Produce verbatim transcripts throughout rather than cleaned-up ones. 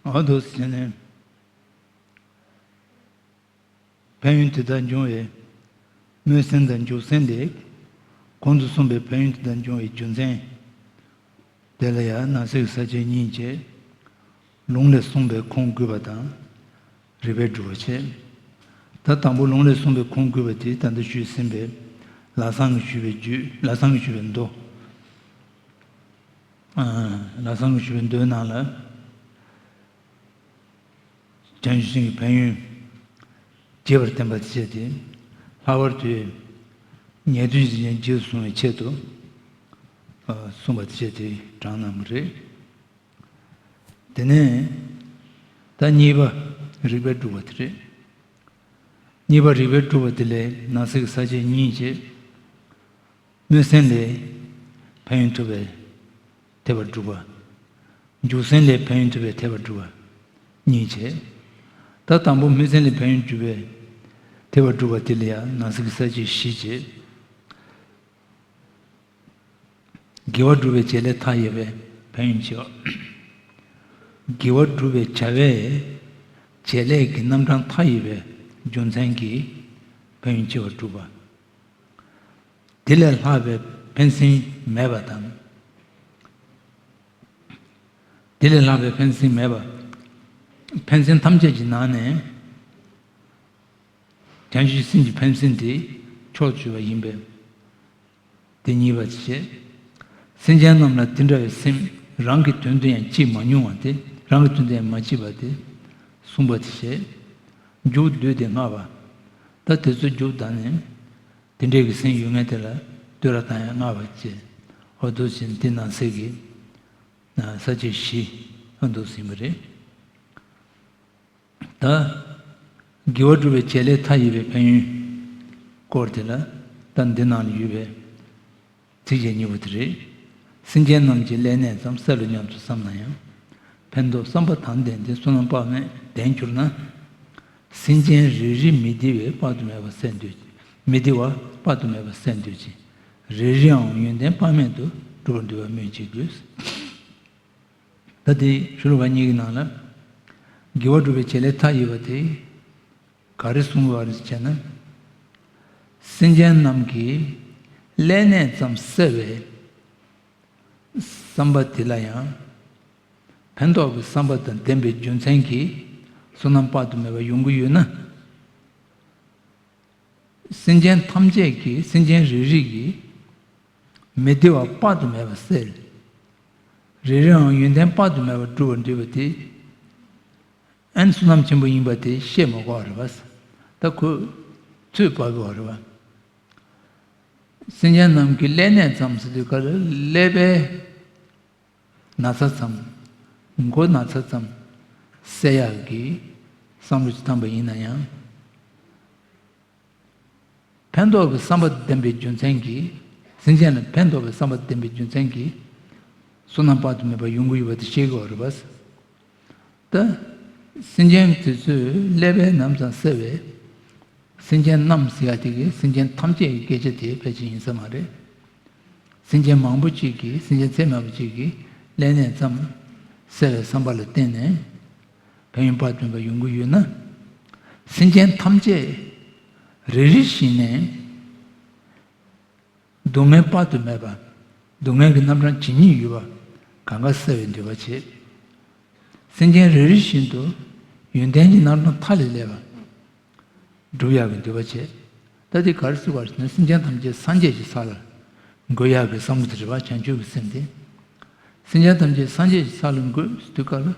འོ་འདུག་སེ་བྱས་ནས། ཕན་ཡོན་དེ་དག་འབྱུང་བའི་སྨོན་སེམས་དང་འཇུག་སེམས་ཏེ། གོང་དུ་གསུངས་པའི་ཕན་ཡོན་དེ་དག་འབྱུང་བའི་རྒྱུ་མཚན། དེ་ལ་ཡང་ནང་གསེས་ཀྱི་ས་བཅད་གཉིས་བྱས། ལུང་ལས་གསུངས་པའི་ཁུངས་དགོས་པ་དང་། རིགས་པས་སྒྲུབ་པ་བྱས། ད་དང་པོ་ལུང་ལས་གསུངས་པའི་ཁུངས་དགོས་པ་དེ་ད་ལྟ་ཞུས་ཟིན་པའི་ལམ་སང་གིས་ཞུས་པའི་རྒྱུད། ལམ་སང་གིས་ཞུས་པའི་མདོ། ཨ། ལམ་སང་གིས་ཞུས་པའི་མདོའི་ནང་ལ། བྱང་ཆུབ་ཀྱི་ཕན་ཡོན་རྒྱས་པར་བསྟན་པ་དེ་བྱས་ཏེ། ལྷག་པར་དུ་ཉན་ཐོས་ཀྱི་རྗེས་སུ་བཟུང་བའི་ཆེད་དུ་གསུངས་པ་དེ་བྱས་ཏེ་དྲངས་གནང་བ་རེད། དེ་ནས་ད་གཉིས་པ་རིགས་པས་སྒྲུབ་པ་དེ་རེད། གཉིས་པ་རིགས་པས་སྒྲུབ་པ་དེ་ལས་ནང་གསེས་ཀྱི་ས་བཅད་གཉིས་བྱས། སྨོན་སེམས་ལས་ཕན་ཡོན་ཐོབ་པའི་ཐེག་པ་སྒྲུབ་པ། འཇུག་སེམས་ལས་ཕན་ཡོན་ཐོབ་པའི་ཐེག་པ་སྒྲུབ་པ་གཉིས་བྱས། ད་དང་པོ་སྨོན་སེམས་ལས་ཕན་ཡོན་འཇུག་པའི་ཐེག་པ་སྒྲུབ་པ་དེ་ལ་ཡང་ནང་གསེས་ཀྱི་ས་བཅད་བཞི་བྱས། དགེ་བ་སྒྲུབ་པའི་བྱེད་ལས་མཐའ་ཡས་པའི་ཕན་ཡོན་ཆེ་བ། དགེ་བ་སྒྲུབ་པའི་བྱ་བའི་བྱེད་ལས་ཀྱི་རྣམ་གྲངས་མཐའ་ཡས་པའི་རྒྱུ་མཚན་གྱིས་ཕན་ཡོན་ཆེ་བ་སྒྲུབ་པ། དེ་ལས་ལྷག་པའི་ཕན་སེམས་མེད་པ་དང་། དེ་ལས་ལྷག་པའི་ཕན་སེམས་མེད་པ། ཕན་སེམས་ཐམས་ཅད་ཀྱི་ནང་ནས་བྱང་ཆུབ་སེམས་ཀྱི་ཕན་སེམས་དེ་མཆོག་ཏུ་གྱུར་པ་ཡིན་པས། དེ་གཉིས་པ་བྱས། སེམས་ཅན་རྣམས་ལ་དེ་འདྲ་བའི་སེམས་རང་གི་དོན་དུ་ཡང་བསྐྱེད་མ་མྱོང་བ་དེ། རང་གི་དོན་དུ་ཡང་མ་བསྐྱེད་པ་དེ་གསུངས་པ་དེ་བྱས། མཇུག་བསྡུས་ཏེ་ལྔ་པ། ད་དེ་ཚོ་མཇུག་བསྡུས་ནས། དེ་འདྲའི་གི་སེམས་ཡོད་མཁན་དེ་ལ་བསྟོད་ར་བཏང་ཡ་ལྔ་པ་བྱས། འོ་འདུག་སེ་བྱས་འདི་ནང་གསེས་ཀྱི་ས་བཅད་བཞི་འདུག་སེ་ཡིན་པ་རེད། ད་དགེ་བ་སྒྲུབ་པའི་བྱེད་ལས་མཐའ་ཡས་པའི་ཕན་ཡོན་སྐོར་དེ་ལ་ད་འདི་ནང་ལ་ཡོད་པའི་ཚིགས་བཅད་གཉིས་པོ་དེ་རེད། སེམས་ཅན་རྣམས་ཀྱི་ཀླད་ནད་ཙམ་བསལ་ལོ་སྙམ་དུ་བསམ་ན་ཡང་། ཕན་འདོགས་བསམ་པ་དང་ལྡན་ཏེ་བསོད་ནམས་དཔག་མེད་ལྡན་གྱུར་ན། སེམས་ཅན་རེ་རེ་མི་བདེ་བས་དཔག་ཏུ་མེད་པ་བསལ་འདོད། མི་བདེ་བ་དཔག་ཏུ་མེད་པ་བསལ་འདོད་ཅིང་། རེ་རེའང་ཡོན་ཏན་དཔག་མེད་དུ་འགྲུབ་པར་འདོད་པ་སྨོས་ཅི་དགོས། ད་དེ་ཤོ་ལོ་ཀ་གཉིས་ཀྱི་ནང་ལ། དགེ་བ་སྒྲུབ་པའི་བྱེད་ལས་མཐའ་ཡས་པ་དེ་ག་རེ་གསུངས་པ་རེད་ཟེར་ན། སེམས་ཅན་རྣམས་ཀྱི་ཀླད་ནད་ཙམ་བསལ་བའི་བསམ་པ་དེ་ལ་ཡང་། ཕན་འདོགས་ཀྱི་བསམ་པ་དང་ལྡན་པའི་རྒྱུ་མཚན་གྱིས་བསོད་ནམས་དཔག་ཏུ་མེད་པ་ཡོང་གི་ཡོད་ན། སེམས་ཅན་ཐམས་ཅད་ཀྱི། སེམས་ཅན་རེ་རེ་ཡི་མི་བདེ་བ་དཔག་ཏུ་མེད་པ་བསལ། རེ་རེའང་ཡོན་ཏན་དཔག་ཏུ་མེད་པ་འགྲུབ་པར་འདོད་པ་དེ། ཨན་བསོད་ནམས་ཆེན་པོ་ཡིན་པ་དེ་བཤད་མ་དགོས་པ་རེད་པ། ད་ཁོས་ཚོད་དཔག་དགོས་པ་རེད་པ། སེམས་ཅན་རྣམས་ཀྱི་ཀླད་ནད་ཙམ་ཟེར་དུས་ག་ལ་ཀླད་པའི་ན་ཚ་ཙམ། མགོ་ན་ཚ་ཙམ་བསལ་ཡག་གི་བསམ་བློ་ཅིག་བཏང་པ་ཡིན་ན་ཡང་། ཕན་འདོགས་ཀྱི་བསམ་པ་ལྡན་པའི་རྒྱུ་མཚན་གྱིས། སེམས་ཅན་ལ་ཕན་འདོགས་པའི་བསམ་པ་ལྡན་པའི་རྒྱུ་མཚན་གྱིས། བསོད་ནམས་དཔག་ཏུ་མེད་པ་ཡོང་གི་ཡོད་པ་དེ་ཤེས་དགོས་པ་རེད་པ། ད་སེམས་ཅན་དེ་ཚོའི་ཀླད་པའི་ནད་ཙམ་བསལ་བའི། སེམས་ཅན་རྣམས་ཟེར་ཡ་དེ་གི་སེམས་ཅན་ཐམས་ཅད་ཀྱི་སྐད་ཆ་དེ་ཕལ་ཆེར་ཡིན་ས་མ་རེད། སེམས་ཅན་མང་པོ་ཅིག་གིས། སེམས་ཅན་ཚད་མེད་པ་ཅིག་གིས་ཀླད་ནད་ཙམ་བསལ་བའི་བསམ་པ་ལ་བརྟེན་ནས་ཕན་ཡོན་དཔག་ཏུ་མེད་པ་ཡོང་གི་ཡོད་ན། སེམས་ཅན་ཐམས་ཅད་རེ་རེ་བཞིན་ནས་སྡུག་བསྔལ་དཔག་ཏུ་མེད་པ། སྡུག་བསྔལ་གྱི་རྣམ་གྲངས་ཇི་སྙེད་ཡོད་པ་གང་ག་བསལ་བའི་འདོད་པ་བྱེད། སེམས་ཅན་རེ་རེ་བཞིན་དུ་ཡོན་ཏན་གྱི་རྣམ་གྲངས་མཐའ་ལས་བསླད་པ་སྒྲུབ་ཡག་གི་འདོད་པ་བྱེད། ད་དེ་ག་རེ་ཟེར་བ་ཞེ་ན། སེམས་ཅན་ཐམས་ཅད་སངས་རྒྱས་ཀྱི་ས་ལ་འགོད་ཡག་གི་བསམ་བློ་དེ་རེད་པ། བྱང་ཆུབ་ཀྱི་སེམས་དེ། སེམས་ཅན་ཐམས་ཅད་སངས་རྒྱས་ཀྱི་ས་ལ་འགོད་ཟེར་དུས་སྐབས་ལ།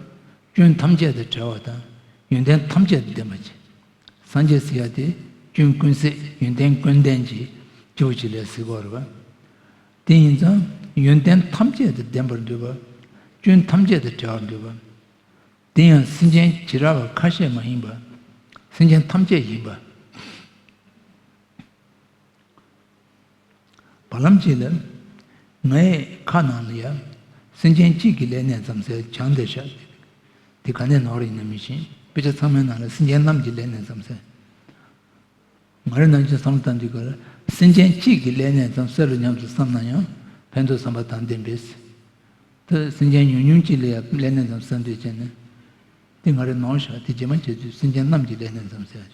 སྐྱོན་ཐམས་ཅད་དང་བྲལ་བ་དང་ཡོན་ཏན་ཐམས་ཅད་དང་ལྡན་པ་བྱེད། སངས་རྒྱས་ཟེར་ཡ་དེ་སྐྱོན་ཀུན་ཟད་ཡོན་ཏན་ཀུན་ལྡན་གྱི་སྐྱེས་བུ་ཅིག་ལ་ཟེར་གྱི་ཡོད་རེད་པ། དེ་ཡིན་ཙང་ཡོན་ཏན་ཐམས་ཅད་དང་ལྡན་པར་འདོད་པ། སྐྱོན་ཐམས་ཅད་དང་བྲལ་བར་འདོད་པ། དེ་ཡང་སེམས་ཅན་བྱེ་བྲག་པ་ཁ་ཤས་མ་ཡིན་པ། སེམས་ཅན་ཐམས་ཅད་ཡིན་པ། བར་ལམ་ཅིག་ལ་ངའི་ཁ་ནང་ལ་ཡ། སེམས་ཅན་གཅིག་གི་ཀླད་ནད་ཙམ་ཟེར་སྦྱངས་བསྡད་ཤག་དེ་ག་ནས་ནོར་ཡིན་ན་མི་ཤེས། དཔེ་ཆ་ཚང་མའི་ནང་ལ་སེམས་ཅན་རྣམས་ཀྱི་ཀླད་ནད་ཙམ་ཟེར། ང་རང་ནང་བཞིན་བསམ་བློ་བཏང་དུས་སྐབས་ལ། སེམས་ཅན་གཅིག་གི་ཀླད་ནད་ཙམ་བསལ་ལོ་སྙམ་དུ་བསམ་ན་ཡང་ཕན་འདོགས་བསམ་པ་དང་ལྡན་པས། ད་སེམས་ཅན་ཉུང་ཉུང་གཅིག་ལ་ཡང་ཀླད་ནད་ཙམ་བསལ་འདོད་བྱས་ནས། དེ་ང་རེ་ནོར་ཤག་དེ་རྗེས་མ་བྱེད་དུས་སེམས་ཅན་རྣམས་ཀྱི་ལས་ནི་བསམ་ཟེར་ཡ་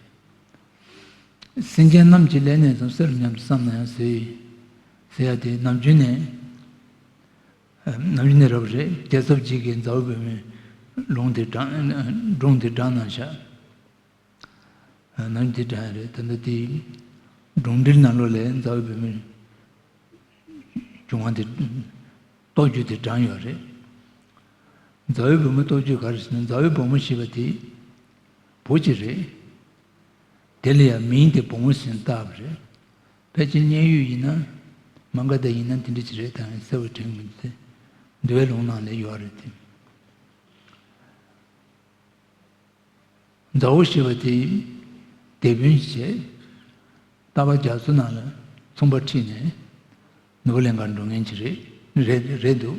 ཅིག་སེམས་ཅན་རྣམས་ཀྱི་ལས་ནི་བསམ་ཟེར་སྙམ་དུ་བསམ་ན་ཡང་ཟེར་ཟེར་ཡ་དེ་ནམ་རྒྱུན་ནས། ནམ་རྒྱུན་ནས་རབ་རེད། རྒྱལ་ཚབ་ཅིག་གིས་མཛའ་བོའི་བུ་མོའི་ལུང་དེ་དྲངས་སྒྲུང་དེ་དྲངས་གནང་ཤག་ནམ་རྒྱུན་དེ་དྲངས་ཡ་རེད། ད་ལྟ་དེའི་སྒྲུང་འབྲིའི་ནང་ལོགས་ལ་མཛའ་བོའི་བུ་མོའི་བྱུང་བ་དེ་རྟོགས་བརྗོད་དེ་དྲངས་ཡོད་རེད། མཛའ་བོའི་བུ་མོ་རྟོགས་བརྗོད་ག་རེ་ཟེར་ན། མཛའ་བོའི་བུ་མོ་ཞེས་པ་དེ་བུ་གཅིག་རེད། དེ་ལ་ཡང་མིང་དེ་བུ་མོ་ཟེར་བཏགས་པ་རེད། ཕལ་ཆེར་མཉན་ཡོད་ཡིན་ན། མ་ག་དྷ་ཡིན་ན་དེ་འདྲ་ཅིག་རེད་དང་གསལ་བོ་དྲན་གྱི་མི་འདུག་འདུལ་བའི་ལུང་ནང་ལ་ཡོད་རེད་དེ། མཛའ་བོ་ཞེས་པ་དེ་དེད་དཔོན་བྱས། རྟ་པ་རྒྱ་མཚོ་ནང་ལ་མཚུངས་པ་ཁྲིད་ནས་ནོར་བུ་གླིང་གར་འགྲོ་མཁན་ཅིག་རེད་རེད་རེད་འདུག་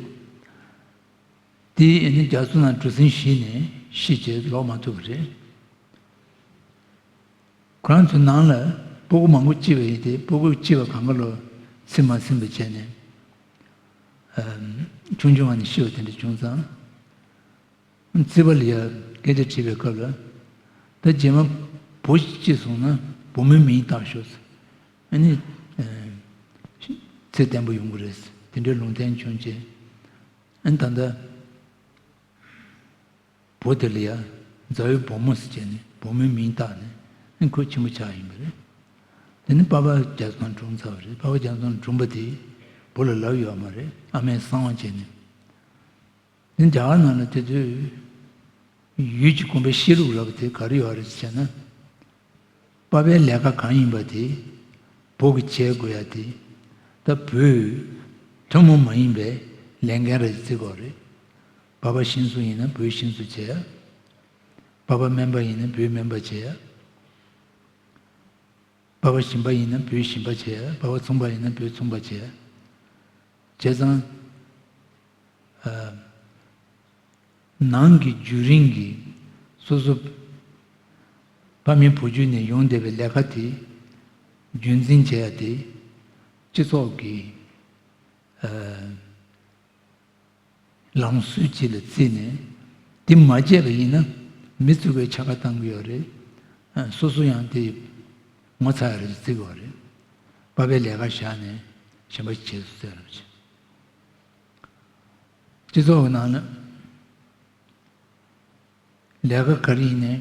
དེ་ཨ་ནི་རྒྱ་མཚོ་ནང་གྲུ་གཟིངས་ཞིག་ནས་ཤི་བྱས་ལོག་མ་ཐུབ་པ་རེད། ཁོ་རང་ཚོའི་ནང་ལ་སྤུ་གུ་མང་པོ་སྐྱེས་པ་ཡིན་ཏེ། སྤུ་གུ་སྐྱེས་པ་གང་ག་ལོ་ཚེ་མ་ཟིན་པ་བྱས་ནས། ཨམ། ཆུང་ཆུང་བ་ནས་ཤི་བ་དེ་འདྲ་བྱུང་ཙང་། རྩིས་པ་ལ་ཡ་སྐད་ཆ་དྲིས་པའི་སྐབས་ལ། ད་རྗེས་མ་བུ་ཞིག་སྐྱེས་སོང་ན་བུ་མོའི་མིང་བཏགས་ཤོག་ཟེར། ཨ་ནི། ཨ། ཚེ་བརྟན་པོ་ཡོང་གི་རེད་ཟེར། དེ་འདྲའི་ལུང་བསྟན་བྱུང་རྗེས། ཨ་ནི་ད་ལྟ་བུ་དེ་ལ་ཡ་མཛའ་བོའི་བུ་མོ་ཟེར་བྱས་ནས་བུ་མོའི་མིང་བཏགས་ནས། ཨ་ནི་ཁོ་ཆེན་པོ་ཆགས་ཡིན་པ་རེད། དེ་ནི་པ་ཕ་རྒྱ་མཚོ་ནང་གྲོངས་ཚར་བ་རེད། པ་ཕ་རྒྱ་མཚོ་ནང་གྲོངས་པ་དེ་བུ་ལ་ལབ་ཡོད་མ་རེད། ཨ་མས་གསང་བ་བྱས་ནས། དེ་རྒྱ་གར་ནང་ལ་དེ་དུས་ཡུལ་གྱི་དགོན་པའི་བཤད་ལུགས་ལབ་དེ་ག་རེ་ཡོད་རེད་ཟེར་ན། པ་ཕའི་ལས་ཀ་གང་ཡིན་པ་དེ་བུ་གིས་བྱེད་དགོས་ཡ་དེ། ད་བུས་ཐུན་མོང་མ་ཡིན་པའི་ལས་འགན་རེ་བརྩི་དགོས་རེད། པ་ཕ་ཤིང་བཟོ་ཡིན་ན་བུས་ཤིང་བཟོ་བྱེད་ཡ། པ་ཕ་སྨན་པ་ཡིན་ན་བུས་སྨན་པ་བྱེད་ཡ། པ་ཕ་ཞིང་པ་ཡིན་ན་བུས་ཞིང་པ་བྱེད་ཡ། པ་ཕ་ཚོང་པ་ཡིན་ན་བུས་ཚོང་པ་བྱེད་ཡ། བྱས་ཙང་། ཨ། ནང་གི་རྒྱུན་རིང་གི་སོ་སོ་ཕ་མའི་བུ་རྒྱུད་ནས་ཡོང་བསྡད་པའི་ལས་ཀ་དེ་རྒྱུན་འཛིན་བྱེད་ཡ་དེ་སྤྱི་ཚོགས་ཀྱི། ཨ། ལམ་སྲོལ་ཅིག་ལ་བརྩིས་ནས། དེ་མ་བྱས་པ་ཡིན་ན་མི་ཚུགས་པའི་ཆ་ག་བཏང་གི་ཡོད་རེད། ཨ། སོ་སོ་ཡང་དེ་ངོ་ཚ་ཡ་རེ་བརྩི་གི་ཡོད་རེད། པ་ཕའི་ལས་ཀ་བཞག་ནས་གཞན་པ་བྱེད་སུ་ཟེར་ར་བྱེད། སྤྱི་ཚོགས་ཀྱི་ནང་ལ་ལས་ཀ་ག་རེ་ཡིན་ནའི་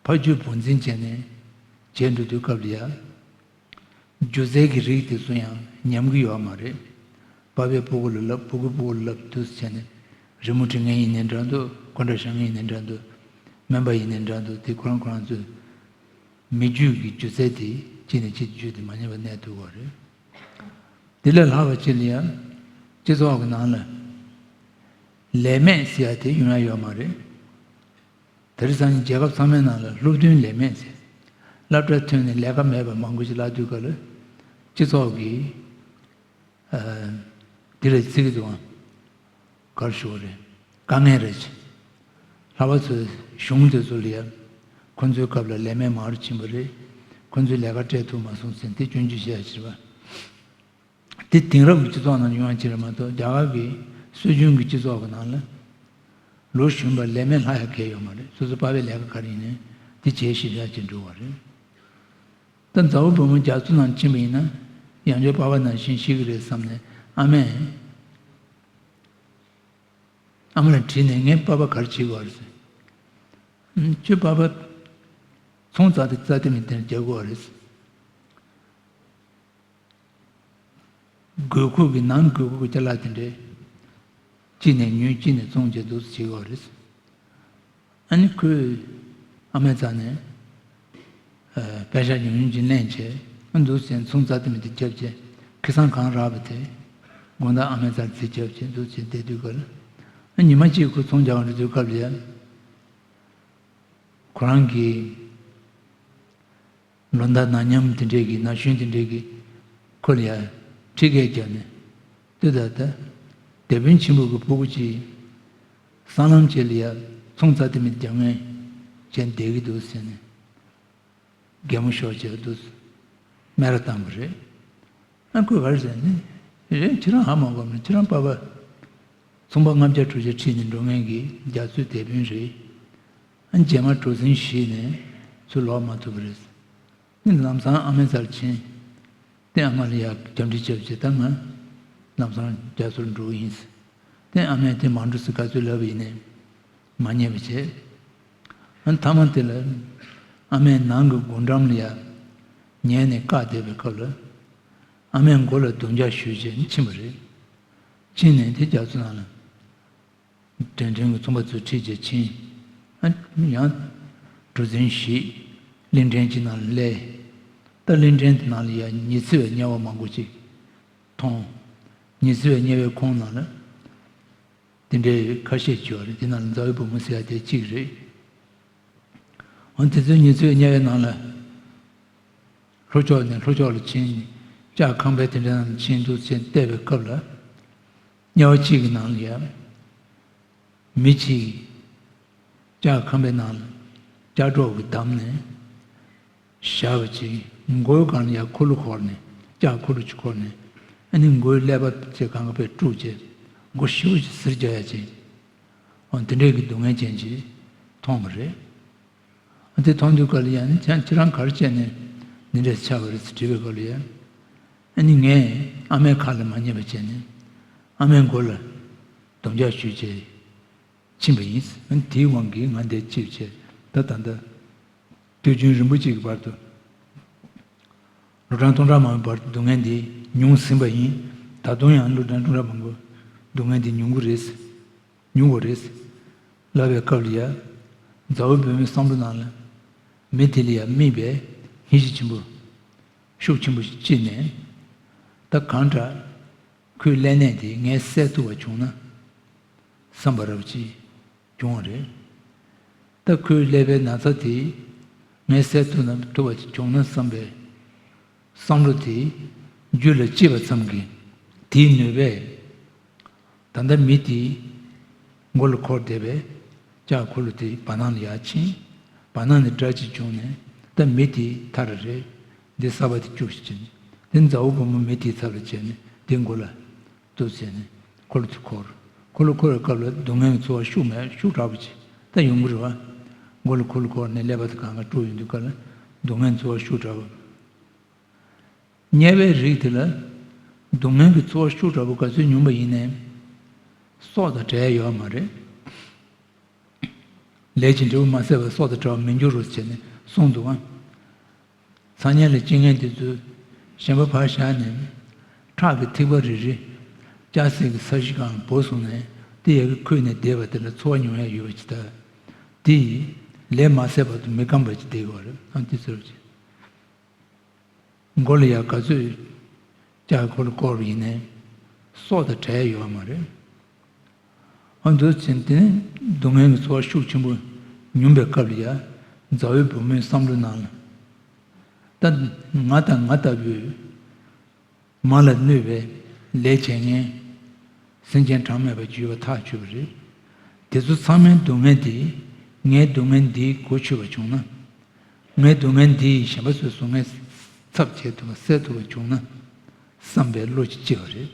ཕ་རྒྱུད་བུ་འཛིན་བྱས་ནས་བྱས་འགྲོ་དུས་སྐབས་ལ་ཡ། སྒྱུ་རྩལ་གྱི་རིགས་དེ་ཚོ་ཡང་ཉམས་ཀྱི་ཡོད་མ་རེད། པ་ཕས་སྤུ་གུ་ལ་བསླབ། སྤུ་གུས་སྤུ་གུ་ལ་བསླབ་འདུག་སེ་བྱས་ནས། རི་མོ་འབྲི་མཁན་ཡིན་ནའི་འདྲ་འདུག་གོན་འདྲ་བཞེངས་མཁན་ཡིན་ནའི་འདྲ་འདུག་སྨན་པ་ཡིན་ནའི་འདྲ་འདུག་དེ་ཁོ་རང་ཁོ་རང་ཚོའི་མི་རྒྱུད་ཀྱི་སྒྱུ་རྩལ་དེ་གཅིག་ནས་གཅིག་བརྒྱུད་དེ་མ་ཉམས་པ་གནས་ཐུབ་ཀྱི་ཡོད་རེད། དེ་ལས་ལྷག་པ་ཅིག་ལ་ཡང་སྤྱི་ཚོགས་ཀྱི་ནང་ལ་ལས་མེད་ཟེར་ཡ་དེ་ཡོང་ཡ་ཡོད་མ་རེད། དེང་སང་རྒྱལ་ཁབ་ཚང་མའི་ནང་ལ་སློབ་ཐོན་ལས་མེད་ཟེར། སློབ་གྲྭ་ཐོན་ནས་ལས་ཀ་མེད་པ་མང་པོ་ཞིག་ལབ་དུས་སྐབས་ལ། སྤྱི་ཚོགས་ཀྱི། ཨ། དེ་ལ་བརྩི་གི་འདུག་ཨང་། ག་རེ་ཞུ་དགོས་རེད། དཀའ་ངལ་རེད། ལྷག་པར་དུ་གཞུང་དེ་ཚོ་ལ་ཡ། ཁོ་ཚོའི་སྐབས་ལ་ལས་མེད་མང་རུ་ཕྱིན་པ་རེད། ཁོ་ཚོས་ལས་ཀ་སྤྲད་ཐུབ་མ་སོང་ཟེར་དེ་སྐྱོན་བརྗོད་བྱས་ཡ་བྱེད་པ། དེ་དེང་རབས་ཀྱི་སྤྱི་ཚོགས་ནང་ཡོང་བ་ཅིག་རེད་མ་གཏོགས། རྒྱ་གར་གྱི་སྲོལ་རྒྱུན་གྱི་སྤྱི་ཚོགས་ཀྱི་ནང་ལ་ལོ་གཞོན་པ་ལས་མེད་ལྷག་ཡ་གང་ཡང་ཡོད་མ་རེད། སོ་སོ་པ་ཕའི་ལས་ཀ་ག་རེ་ཡིན་ནའི་དེ་བྱས་ཤེས་བྱ་བྱེད་འགྲོ་བ་རེད། ད་མཛའ་བོ་བུ་མོ་རྒྱ་མཚོ་ནང་ཕྱིན་པ་ཡིན་ན་ཡང་བསྐྱར་པ་ཕ་ནང་བཞིན་ཤི་གི་རེད་བསམ་ནས། ཨ་མས་ཨ་མ་ལ་དྲིས་ནས། ངའི་པ་ཕ་ག་རེ་བྱེད་དགོས་རེད་ཟེར། ཁྱོད་པ་ཕ་ཚོང་རྩ་དེ་རྩ་དེ་མི་དེར་རྒྱག་དགོས་རེད་ཟེར། དགོས་མཁོ་གི་ནང་དགོས་མཁོ་གི་ཅ་ལག་དེ་འདྲས་གཅིག་ནས་ཉོས་གཅིག་ནས་བཙོང་བྱས་འདུག་སེ་བྱེད་ཀྱི་ཡོད་རེད། ཨ་ནི་ཁོས་ཨ་མའི་རྩ་ནས། ཨ། པད་ཤག་ཉུང་ཉུང་ཅིག་ལེན་བྱས། ཨ། འདུག་སེ་ཚོང་རྩ་དེ་མི་དེ་བརྒྱབ་བྱས། ཁེ་བཟང་གང་རག་པ་དེ་དགོང་དག་ཨ་མའི་རྩར་རྩིས་བརྒྱབ་བྱས་འདུག་སེ་བསྡད་དུས་སྐབས་ལ། ཨ། ཉི་མ་གཅིག་ཁོ་ཚོང་རྒྱག་ག་འགྲོ་དུས་སྐབས་ལ་ཡ། ཁོ་རང་གི་ལོ་ཟླ་ན་མཉམ་དེ་འདྲས་ཀྱི། ན་གཞོན་དེ་འདྲས་ཀྱིས་ཁོ་ལ་ཡ་ཁྲིད་སྐད་བརྒྱབ་ནས། ལྟོས་དང་། ད་དེད་དཔོན་ཆེན་པོ་གི་སྤུ་གུ་ཅིག་སྲང་ལམ་ཅིག་ལ་ཡ་ཚོང་རྩ་དེ་མི་རྒྱག་མཁན་བྱས་བསྡད་ཀྱི་འདུག་ཟེར་ནས་གད་མོ་ཤོར་བྱས་འདུག་སྨད་ར་བཏང་བ་རེད། ཨ། ཁོས་ག་རེ་ཟེར་ནས། རེད། ཁྱེད་རང་ཧ་མ་གོ་ནས། ཁྱེད་རང་པ་ཕ། ཚོང་པ་ལྔ་བརྒྱ་དྲུག་ཅུ་ཁྲིད་ནས་འགྲོ་མཁན་གྱི་རྒྱ་མཚོའི་དེད་དཔོན་རེད། ཨ་རྗེས་མ་གྲུ་གཟིངས་ཞིག་ནས་ཚུར་ལོག་མ་ཐུབ་པ་རེད། ནི་ལམ་སང་ཨ་མའི་རྩར་ཕྱིན། ཏེ་ཨ་མ་ལ་ཡ་རྒྱབ་འདྲི་བྱས་པ་བྱས། ད་ང་ལམ་སང་རྒྱ་མཚོར་འགྲོ་གི་ཡིན། ཏེ་ཨ་མས་དེ་མ་འགྲོ་ཟེར་ག་ཚོད་ལབ་པ་ཡིན་ནའི་མ་ཉན་པ་བྱས། ཨ་མཐའ་མ་དེ་ལ་ཨ་མས་ནང་གི་སྒོ་འགྲམ་ལ་ཡ་ཉལ་ནས་བཀག་བསྡད་པའི་སྐབས་ལ། ཨ་མས་མགོ་ལ་རྡོག་རྒྱག་གཞུས་བྱས་ནས་ཕྱིན་པ་རེད། ཕྱིན་ནས་དེ་རྒྱ་མཚོ་ནང་ལ། དྲན་དྲན་གྱི་ཚོང་པ་ཚོའི་ཁྲིད་བྱས་ཕྱིན། ཨ་ཡང་གྲུ་གཟིངས་ཞིག་གླིང་ཕྲན་གཅིག་ནང་ལ་སླེབས། ད་གླིང་ཕྲན་དེ་ནང་ལ་ཡ་ཉི་ཚེ་བའི་དམྱལ་བ་མང་པོ་ཅིག་མཐོང་། ཉི་ཚེ་བའི་དམྱལ་བའི་ཁོངས་ནང་ལ་དེ་འདྲའི་ཁ་ཤས་ཅིག་ཡོད་རེད། དེ་ནང་ལ་མཛའ་བོའི་བུ་མོ་ཟེར་ཡ་དེ་གཅིག་རེད། འོ་དེ་ཚོའི་ཉི་ཚེ་བའི་དམྱལ་བའི་ནང་ལ། ལྷོ་ཕྱོགས་ནས་ལྷོ་ཕྱོགས་ལ་ཕྱིན། ལྕགས་ཁང་པའི་དེ་འདྲ་ནང་ཕྱིན་འདུག་ཅེས་བལྟས་པའི་སྐབས་ལ། དམྱལ་བ་གཅིག་གི་ནང་ལ་ཡ། མི་གཅིག་ལྕགས་ཁང་པའི་ནང་ལ་ལྕགས་སྒྲོག་གིས་བསྡམས་ནས་བཞག་པ་ཅིག་མགོའི་སྒང་ལ་ཡ་འཁོར་ལོ་བསྐོར་ནས། ལྕགས་འཁོར་ལོ་ཅིག་བསྐོར་ནས། ཨ་ནི་མགོའི་ཀླད་པ་ཅིག་སྒང་ག་ཕར་དཀྲུགས་བྱས། མགོ་ཞེ་པོ་ཅིག་གཟེར་རྒྱག་ཡ་ཅིག་འོ་དེ་འདྲའི་གི་སྡུག་བསྔལ་ཅན་ཅིག་མཐོང་བ་རེད། ཨ་དེ་མཐོང་དུས་སྐབས་ལ་ཡ། ཨ་ནི་ཁྱེད་ཁྱེད་རང་ག་རེ་བྱས་ནས་འདི་འདྲས་ཆགས་པ་རེད་ཟེར་དྲིས་པའི་སྐབས་ལ་ཡ། ཨ་ནི་ངས་ཨ་མའི་ཁ་ལ་མ་ཉན་པ་བྱས་ནས་ཨ་མའི་མགོ་ལ་རྡོག་རྒྱག་གཞུས་བྱས་ཕྱིན་པ་ཡིན། ཨ་ནི་དེའི་དབང་གིས་ང་འདིར་སྐྱེས་བྱས། ད་ད་ལྟ་དུས་རྒྱུན་རིང་པོ་ཅིག་གི་བར་དུ། ལོ་གྲངས་སྟོང་ཕྲག་མང་པོའི་བར་དུ་སྡུག་བསྔལ་འདི་མྱོང་ཟིན་པ་ཡིན། ད་དུང་ཡང་ལོ་གྲངས་སྟོང་ཕྲག་མང་པོ་སྡུག་བསྔལ་འདི་མྱོང་གི་རེད། མྱོང་དགོས་རེད། ལབ་པའི་སྐབས་ལ་ཡ། མཛའ་བོ་བུ་མོའི་བསམ་བློ་ནང་ལ། མི་དེ་ལ་ཡ་དམིགས་པའི་སྙིང་རྗེ་ཆེན་པོ། ཤུགས་ཆེན་པོ་ཞིག་སྐྱེས་ནས། ད་གང་དྲག་ཁོའི་ཀླད་ནད་དེ་ངས་སེལ་ཐུབ་པ་བྱུང་ན་བསམ་པ་འདྲ་པོ་ཅིག་བྱུང་བ་རེད། ད་ཁོའི་ཀླད་པའི་ན་ཚ་དེ་ངས་སེལ་ཐུབ་ན། ཐུབ་པ་བྱུང་ན་བསམ་པའི་བསམ་བློ་དེ་རྒྱུད་ལ་སྐྱེས་པ་ཙམ་གྱིས། དེའི་ནུས་པས་ད་ལྟ་མི་དེའི་མགོ་ལ་འཁོར་བསྡད་པའི་ལྕགས་འཁོར་ལོ་དེ་བར་སྣང་ལ་ཡར་ཕྱིན། བར་སྣང་ནས་སྒྲ་ཅིག་བྱུང་ནས། ད་མི་དེ་ཐར་རེད། འདི་གསར་པ་དེ་བཅུག་ཞིག་བྱས་ནས། དེ་མཛའ་བོ་བུ་མོ་མི་དེའི་ཚབ་ལ་བྱས་ནས་དེ་མགོ་ལ་འདུག་བྱས་ནས་འཁོར་ལོ་དེ་འཁོར། འཁོར་ལོ་འཁོར་བའི་སྐབས་ལ་སྡུག་བསྔལ་གྱི་ཚོར་བ་ཤུགས་མེད། ཤུགས་དྲག་པོ་ཅིག་ད་ཡོང་གི་རེད་པ། མགོ་ལ་འཁོར་ལོ་འཁོར་ནས་ཀླད་པ་དེ་གང་ག་དཀྲུགས་ཡོང་དུས་སྐབས་ལ་སྡུག་བསྔལ་གྱི་ཚོར་བ་ཤུགས་དྲག་པོ། དམྱལ་བའི་རིགས་དེ་ལ་སྡུག་བསྔལ་གྱི་ཚོར་བ་ཤུགས་དྲག་པོ་ག་ཚོད་མྱོང་པ་ཡིན་ནའི་སྲོག་དང་བྲལ་ཡོད་མ་རེད། ལས་ཀྱི་འབྲས་བུ་མ་ཟད་པར་སྲོག་དང་བྲལ་བར་མི་འགྱུར་རོ་ཟེར་ནས་གསུངས་འདུག་ག། ཚ་དམྱལ་ལ་སྐྱེ་མཁན་དེ་ཚོས་གཞན་པ་ཕར་བཞག་ནས། ཁྲག་གི་ཐིགས་པ་རེ་རེ་ལྕགས་སྲེག་གི་ས་གཞི་སྒང་ལ་བོར་སོང་ནས། དེ་ཡ་གི་ཁུད་ནས་བསྡད་པ་དེ་ལ་ཚོར་བ་མྱོང་ཡ་ཡོད་པ་ཅིག་ད། དེ་ཡིས་ལས་མ་ཟད་བར་དུ་མི་སྐམ་པ་ཅིག་བསྡད་དགོས་པ་རེད། ཨ་དེ་ཚོར་བ་ཅིག་མགོ་ལ་ཡ་ག་ཚོད་ལྕགས་འཁོར་ལོ་བསྐོར་བ་ཡིན་ནའི་སྲོག་དང་བྲལ་ཡོད་མ་རེད། ཨ་འདུག་ཅིང་དེ་ནས་སྡུག་བསྔལ་གྱི་ཚོར་བ་ཤུགས་ཆེན་པོ་མྱོང་པའི་སྐབས་ལ་ཡ། མཛའ་བོའི་བུ་མོའི་བསམ་བློ་ནང་ལ། ད་ང་དང་ང་ལྟ་བུའི་མ་ལ་གནོད་པའི་ལས་བྱེད་མཁན་སེམས་ཅན་གྲངས་མེད་པ་ཅིག་ཡོད་པ་ཐག་ཆོད་པ་རེད། དེ་ཚོ་ཚང་མའི་སྡུག་བསྔལ་དེ་ངའི་སྡུག་བསྔལ་འདིས་གོ་ཆོད་པ་བྱུང་ན། ངའི་སྡུག་བསྔལ་འདི་ཡིས་གཞན་པ་ཚོའི་སྡུག་བསྔལ་ཚབ་བྱེད་ཐུབ་པ་སེལ་ཐུབ་པ་བྱུང་ན་བསམ་པའི་བློ་ཅིག་སྐྱེ་བ་རེད།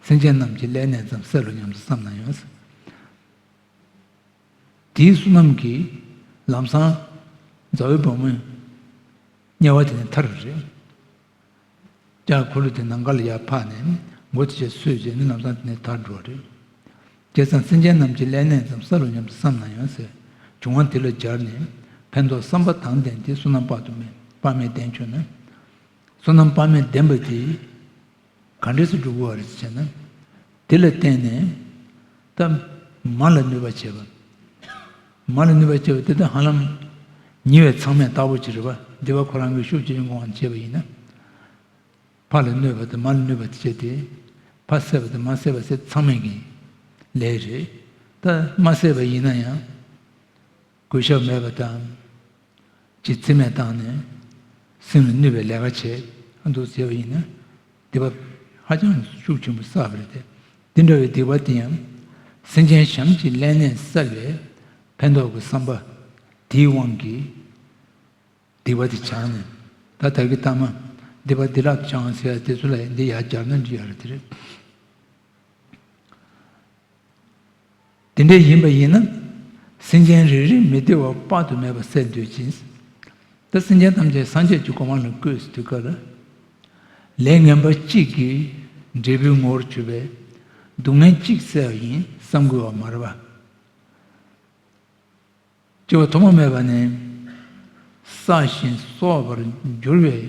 སེམས་ཅན་རྣམས་ཀྱི་ཀླད་ནད་ཙམ་སེལ་ལོ་སྙམ་དུ་བསམ་ན་ཡང་། དེའི་བསོད་ནམས་ཀྱིས་ལམ་སང་མཛའ་བོའི་བུ་མོ་དམྱལ་བ་དེ་ནས་ཐར་བ་རེད། ལྕགས་འཁོར་ལོ་དེ་ནམ་མཁའ་ལ་ཡར་འཕགས་ནས་མགོ་དེ་ཅིག་སོས་བྱས་ནས་ལམ་སང་དེ་ནས་ཐར་འགྲོ་བ་རེད། བྱས་ཙང་སེམས་ཅན་རྣམས་ཀྱི་ཀླད་ནད་ཙམ་སེལ་ལོ་སྙམ་དུ་བསམ་ན་ཡང་ཟེར། བྱུང་བ་དེ་ལ་སྦྱར་ནས་ཕན་འདོགས་བསམ་པ་དང་ལྡན་ཏེ་བསོད་ནམས་དཔག་ཏུ་མེད་དཔག་མེད་ལྡན་བྱུང་ན། བསོད་ནམས་དཔག་མེད་ལྡན་པ་དེ་ག་འདྲས་སུ་འགྲུབ་དགོས་པ་རེད་ཟེར་ན། དེ་ལ་བརྟེན་ནས་ད་མ་ལ་གནོད་པ་བྱེད་པ། མ་ལ་གནོད་པ་བྱེད་པ་དེ་ད་ཧ་ལམ་ཉེ་བའི་མཚམས་མེད་ལྟ་བུ་ཅིག་རེད་པ། སྡིག་པ་ཁོ་རང་གིས་ཤུགས་ཆེ་ཆུང་གང་བྱས་པ་ཡིན་ན། ཕ་ལ་གནོད་པ་དང་མ་ལ་གནོད་པ་དེ་བྱས་ཏེ། ཕ་བསད་པ་དང་མ་བསད་པ་བསད་ཚང་མས་ཀྱི་ལས་རེད། ད་མ་བསད་པ་ཡིན་ན་ཡང་། གུས་ཞབས་མེད་པ་དང་། ཅིག་རྩིས་མེད་བཏང་ནས་སེམས་ལ་གནོད་པའི་ལས་ཀ་བྱས་འདུག་ཟེར་བ་ཡིན་ན། སྡིག་པ་ཧ་ཅང་ཤུགས་ཆེན་པོ་བསགས་པ་རེད་དེ། འདི་འདྲ་བའི་སྡིག་པ་དེ་ཡང་སེམས་ཅན་གཞན་གྱི་ཀླད་ནད་བསལ་བའི་ཕན་ཐོགས་ཀྱི་བསམ་པ་དེའི་དབང་གིས་སྡིག་པ་དེ་བྱང་ནས། ད་ད་གི་ལྟ་མ་སྡིག་པ་འདི་དག་བྱང་ཟེར་ཡ་དེ་ཚོ་ལ་འདི་ཡར་སྦྱར་ན་འགྲིག་ཡ་རེད་དེ་རེད། དེ་འདྲ་ཡིན་པ་ཡིན་ན། སེམས་ཅན་རེ་རེ་མི་བདེ་བ་དཔག་ཏུ་མེད་པ་བསལ་འདོད་ཅིང་། ད་སེམས་ཅན་ཐམས་ཅད་སངས་རྒྱས་ཀྱི་གོ་འཕང་ལ་བཀོད་ཟེར་དུས་སྐབས་ལ། ལས་ངན་པ་གཅིག་གིས་འབྲས་བུའི་ངོ་བོར་གྱུར་པའི་སྡུག་བསྔལ་གཅིག་བསལ་བ་ཡིན་བསམ་དགོས་པ་མ་རེད་པ། སྐྱེ་བ་ཐོག་མ་མེད་པ་ནས་བསགས་ཤིང་གསོག་པར་འགྱུར་བའི་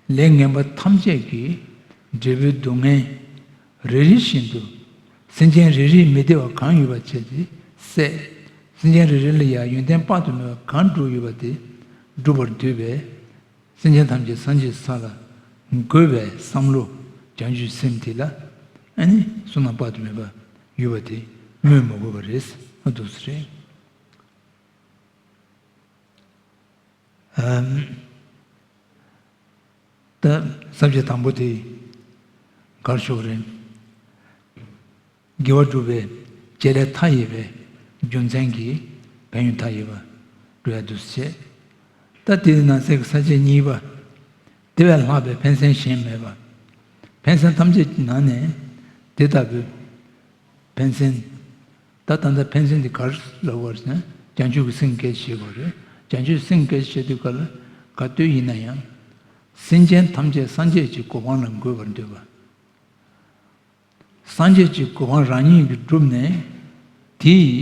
ལས་ངན་པ་ཐམས་ཅད་ཀྱི་འབྲས་བུའི་སྡུག་བསྔལ་རེ་རེ་བཞིན་དུ་སེམས་ཅན་རེ་རེའི་མི་བདེ་བ་གང་ཡོད་པ་བྱས་ཏེ་བསལ། སེམས་ཅན་རེ་རེ་ལ་ཡང་ཡོན་ཏན་དཔག་ཏུ་མེད་པ་གང་བསྒྲུབས་ཡོད་པ་དེ་སྒྲུབ་པར་འདོད་པས། སེམས་ཅན་ཐམས་ཅད་སངས་རྒྱས་ས་ལ་འགོད་པའི་བསམ་བློ་བྱང་ཆུབ་སེམས་དེ་ལ་ཨ་ནི་བསོད་ནམས་དཔག་ཏུ་མེད་པ་ཡོད་པ་དེ་སྨོས་མི་དགོས་པ་རེད། ཨ་འདུག་སེ་རེད། ཨམ། ད་ས་བཅད་དང་པོ་དེ་གར་ཤོག་རེད། དགེ་བ་སྒྲུབ་པའི་བྱེད་ལས་མཐའ་ཡས་པའི་རྒྱུ་མཚན་གྱིས་ཕན་ཡོན་མཐའ་ཡས་པ་སྒྲུབ་ཡ་འདུག་སེ་བྱས། ད་དེའི་ནང་གསེས་ཀྱི་ས་བཅད་གཉིས་པ། དེ་བས་ལྷག་པའི་ཕན་སེམས་གཞན་མེད་པ། ཕན་སེམས་ཐམས་ཅད་ཀྱི་ནང་ནས་དེ་ལྟ་བུའི་ཕན་སེམས། ད་ད་ལྟ་ཕན་སེམས་འདི་ག་རེ་ལབ་དགོས་རེད་ཟེར་ན། བྱང་ཆུབ་ཀྱི་སེམས་སྐད་ཆ་བཤད་དགོས་རེད། བྱང་ཆུབ་སེམས་སྐད་ཆ་བཤད་དུས་སྐབས་ལ་ག་དུས་ཡིན་ན་ཡང་། སེམས་ཅན་ཐམས་ཅད་སངས་རྒྱས་ཀྱི་གོ་འཕང་ལ་འགོད་པར་འདོད་པ། སངས་རྒྱས་ཀྱི་གོ་འཕང་རང་ཉིད་ཀྱིས་བསྒྲུབས་ནས་དེའི་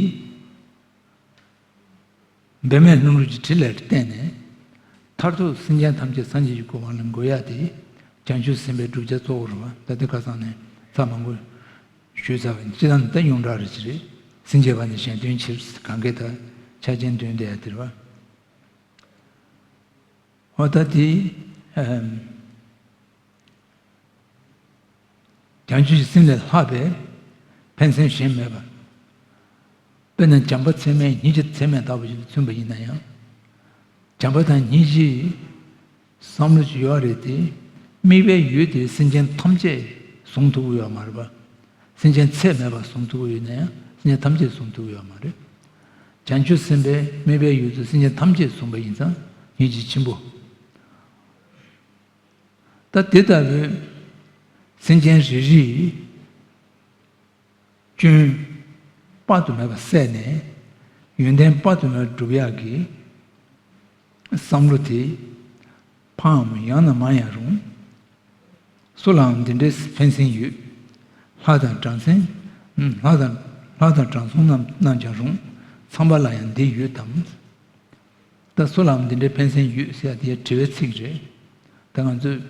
འབད་མེད་ལྷུན་གྲུབ་ཀྱི་ཕྲིན་ལས་བརྟེན་ནས་མཐར་ཐུག་སེམས་ཅན་ཐམས་ཅད་སངས་རྒྱས་ཀྱི་གོ་འཕང་ལ་འགོད་ཡ་དེ་བྱང་ཆུབ་སེམས་དཔའི་བསྒྲུབ་བྱ་གཙོ་བོ་རེད་པ། ད་ལྟ་ཁ་སང་ནས་ཚར་མང་པོ་ཞུས་ཚར་བ་ཡིན། སྤྱིར་བཏང་ད་ཡོངས་གྲགས་རེད་ཅི་རེད། སེམས་བསྐྱེད་པ་ནི་གཞན་དོན་ཕྱིར། གང་གིས་ད་ཆ་ཅན་དོན་དེ་ཡ་དེ་རེད་པ། འོ་ད་དེ་ཨམ། བྱང་ཆུབ་ཀྱི་སེམས་ལས་ལྷག་པའི་ཕན་སེམས་གཞན་མེད་པ། དཔེར་ན་བྱམས་པ་ཚད་མེད་སྙིང་རྗེ་ཚད་མེད་ལྟ་བུ་ཞིག་ལ་མཚོན་པ་ཡིན་ན་ཡང་། བྱམས་པ་དང་སྙིང་རྗེའི་བསམ་བློ་ཞིག་ཡོད་རེད་དེ། དམིགས་པའི་ཡུལ་དེ་སེམས་ཅན་ཐམས་ཅད་བཟུང་ཐུབ་ཀྱི་ཡོད་མ་རེད་པ། སེམས་ཅན་ཚད་མེད་པ་བཟུང་ཐུབ་ཀྱི་ཡོད་ན་ཡང་སེམས་ཅན་ཐམས་ཅད་བཟུང་ཐུབ་ཀྱི་ཡོད་མ་རེད། བྱང་ཆུབ་སེམས་དཔའི་དམིགས་པའི་ཡུལ་དུ་སེམས་ཅན་ཐམས་ཅད་བཟུང་བ་ཡིན་ཙང་སྙིང་རྗེ་ཆེན་པོ། ད་དེ་ལྟ་བུའི་སེམས་ཅན་རེ་རེའི་སྐྱོན་དཔག་ཏུ་མེད་པ་བསལ་ནས་ཡོན་ཏན་དཔག་ཏུ་མེད་པ་སྒྲུབ་ཡག་གི་བསམ་བློ་དེ་ཕའམ་ཡང་ན་མ་ཡང་རུང་། སུ་ལའང་འདི་འདྲའི་ཕན་སེམས་ཡོད། ལྷ་དང་དྲང་སེམས། ལྷ་དང་ལྷ་དང་དྲང་སྲོང་རྣམས་རྣམས་ཀྱང་རུང་། ཚངས་པ་ལ་ཡང་འདི་ཡོད་དམ། ད་སུ་ལའང་འདི་འདྲའི་ཕན་སེམས་ཡོད་ཟེར་ཡ་དེ་དྲི་བའི་ཚིག་རེད། ད་ང་ཚོས་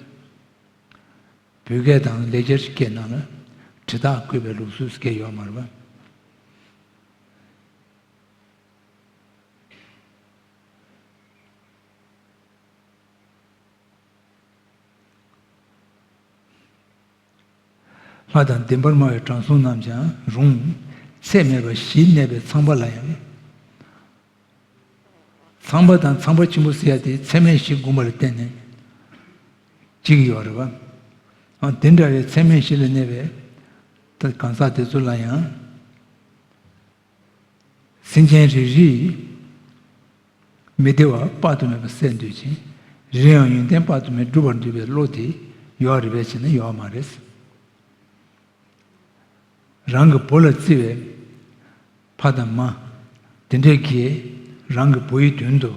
བོད་སྐད་དང་ལེགས་སྦྱར་སྐད་ནང་ལ་དྲི་རྟགས་བཀོད་པའི་ལུགས་སྲོལ་སྐད་ཡོད་མ་རེད་པ། ལྷ་དང་ལྡན་པར་སྨྲ་བའི་དྲང་སྲོང་རྣམས་ཀྱང་རུང་། ཚད་མེད་པ་བཞིར་གནས་པའི་ཚངས་པ་ལ་ཡང་། ཚངས་པ་དང་ཚངས་པ་ཆེན་པོ་ཟེར་ཡ་དེ་ཚད་མེད་བཞི་བསྒོམས་པ་ལ་བརྟེན་ནས་བྱེད་ཀྱི་ཡོད་རེད་པ། ཨ་དེ་འདྲ་བའི་ཚད་མེད་བཞི་ལ་གནས་པའི་ད་གང་ཟག་དེ་ཚོ་ལ་ཡང་། སེམས་ཅན་རེ་རེའི་མི་བདེ་བ་དཔག་ཏུ་མེད་པ་བསལ་འདོད་ཅིང་། རེ་རེའང་ཡོན་ཏན་དཔག་ཏུ་མེད་སྒྲུབ་པར་འདོད་པའི་བློ་དེ་ཡོད་རེད་པས་ཟེར་ན་ཡོད་མ་རེད། རང་གི་བུ་ལ་བརྩི་བའི་ཕ་དང་མ་དེ་འདྲས་ཀྱིས་རང་གི་བུ་ཡི་དོན་དུ།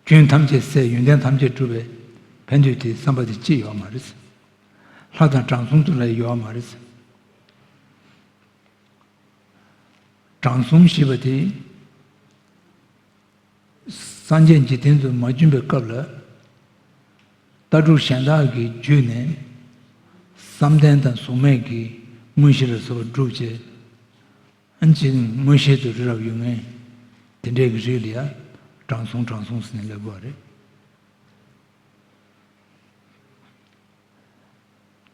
སྐྱོན་ཐམས་ཅད་བསལ། ཡོན་ཏན་ཐམས་ཅད་སྒྲུབ་པའི་ཕན་འདོད་དེ་བསམ་པ་དེ་ཅི་ཡོད་མ་རེད། ལྷ་དང་དྲང་སྲོང་དུ་ལ་ཡོད་མ་རེད། དྲང་སྲོང་ཞེས་པ་དེ་སངས་རྒྱས་འཇིག་རྟེན་དུ་མ་བྱོན་པའི་སྐབས་ལ་ལྟ་གྲུབ་གཞན་དག་གིས་བརྒྱུད་ནས་བསམ་གཏན་དང་གཟུགས་མེད་ཀྱི་དངོས་གཞི་ལ་སོགས་པ་བསྒྲུབས་བྱས། ཨ་ནི་མངོན་ཤེས་དང་རི་རབ་ཡོད་མཁན་དེ་འདྲའི་གི་རིགས་ལ་ཡང་དྲང་སྲོང་དྲང་སྲོང་ཟེར་ནས་ལབ་དགོས་པ་རེད།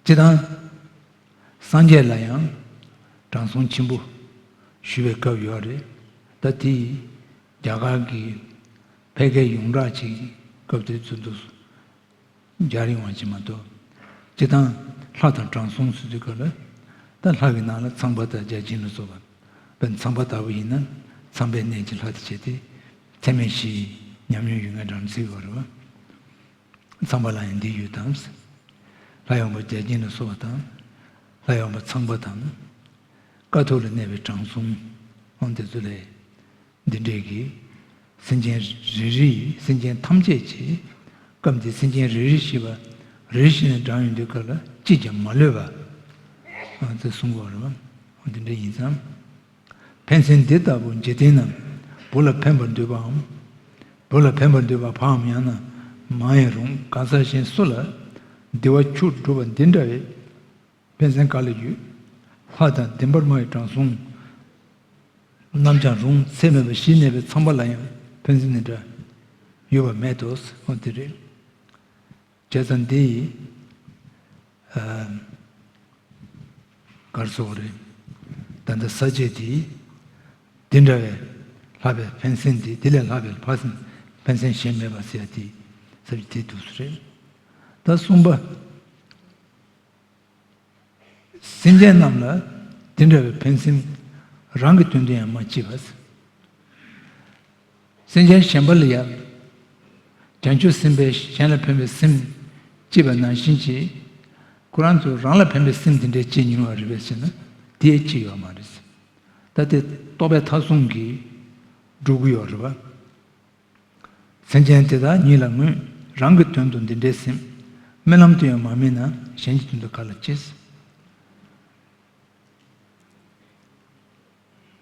སྤྱིར་བཏང་སངས་རྒྱས་ལ་ཡང་དྲང་སྲོང་ཆེན་པོ་ཞུ་བའི་སྐབས་ཡོད་རེད། ད་དེ་རྒྱ་གར་གྱི་ཕལ་སྐད་ཡོངས་གྲགས་ཅིག་སྐབས་དེ་ཚོ་འདུག་སྦྱར་ཡོང་བ་ཅིག་མ་གཏོགས། སྤྱིར་བཏང་ལྷ་དང་དྲང་སྲོང་ཟེར་དུས་སྐབས་ལ། ད་ལྷ་གི་ནང་ལ་ཚངས་པ་དང་བརྒྱ་བྱིན་ལ་སོགས་པ། དཔེར་ན་ཚངས་པ་ལྟ་བུ་ཡིན་ན་ཚངས་པའི་གནས་ཀྱི་ལྷ་དེ་བྱས་ཏེ། ཚད་མེད་བཞིའི་ཉམས་མྱོང་ཡོད་མཁན་དྲང་ཚིག་ཡོད་རེད་བ། ཚངས་པ་ལ་ཡང་འདི་ཡོད་དམ། ལྷ་ཡངས་པ་བརྒྱ་བྱིན་ལ་སོགས་པ་དང་། ལྷ་ཡངས་པ་ཚངས་པ་དང་། དཀའ་ཐུབ་ལ་གནས་པའི་དྲང་སྲོང་འོ་དེ་ཚོ་ལས། འདི་འདྲའི་གི་སེམས་ཅན་རེ་རེ་ཡིས་སེམས་ཅན་ཐམས་ཅད་ཀྱི་སྐབས་འདིའི་སེམས་ཅན་རེ་རེ་ཞེས་པ་རེ་ཞེས་ནས་བགྲངས་ཡོང་དུས་སྐབས་ལ་གཅིག་ཀྱང་མ་ལུས་པ་ཨ་ཙི་གསུང་གི་ཡོད་རེད་པ། འོ་འདི་འདྲ་ཡིན་ཙང་། ཕན་སེམས་འདི་ལྟ་བུ་འཇིག་རྟེན་ན་བུ་ལ་ཕན་པར་འདོད་པའམ། བུ་ལ་ཕན་པར་འདོད་པ་བའམ་ཡང་ན་མ་ཡིན་རུང་གང་ཟག་གཞན་སུ་ལ་བདེ་བ་ཕྱུག་བསྒྲུབ་པ་འདི་འདྲ་བའི་ཕན་སེམས་ག་ལ་ཡོད། ལྷ་དང་བདེན་པར་སྨྲ་བའི་དྲང་སྲོང་རྣམས་ཀྱང་རུང་ཚད་མེད་པ་བཞི་གནས་པའི་ཚངས་པ་ལ་ཡང་ཕན་སེམས་འདི་འདྲ་ཡོད་པ་མེད་དོ། འོ་དེ་རེད། བྱས་ཙང་འདི་ཡི་ཨ་གར་སོགས་རེད། ད་ལྟ་ས་བཅད་འདི་འདི་འདྲ་བའི་ལྷག་པའི་ཕན་སེམས་འདི་འདི་ལས་ལྷག་པའི་ཕ་སེམས་ཕན་སེམས་གཞན་མེད་པ་ཟེར་ཡ་དེ་ས་བཅད་དེ་འདུག་སེ་རེད། ད་གསུམ་པ། སེམས་ཅན་རྣམས་ལ་དེ་འདྲ་བའི་ཕན་སེམས་རང་གི་དོན་དུ་ཡང་མ་སྐྱེས་པ། སེམས་ཅན་གཞན་པ་ལ་ཡང་བྱང་ཆུབ་སེམས་དཔའི་གཞན་ལ་ཕན་པའི་སེམས་སྐྱེས་པ་ནང་བཞིན་གྱིས་ཁོ་རང་ཚོ་རང་ལ་ཕན་པའི་སེམས་དེ་འདྲའི་སྐྱེས་མྱོང་བ་རེད་པས་ཟེར་ན་དེ་སྐྱེས་ཡོད་མ་རེད། ད་དེ་རྟོག་པའི་མཐའ་བཟུང་གིས་སྒྲུབ་ཀྱི་ཡོད་རེད་པ། སེམས་ཅན་དེ་དག་ཉིད་ལ་སྔོན་རང་གི་དོན་དུ་འདི་འདྲའི་སེམས་རྨི་ལམ་དུ་ཡང་མ་རྨིས་ན་གཞན་གྱི་དོན་དུ་ག་ལ་སྐྱེས།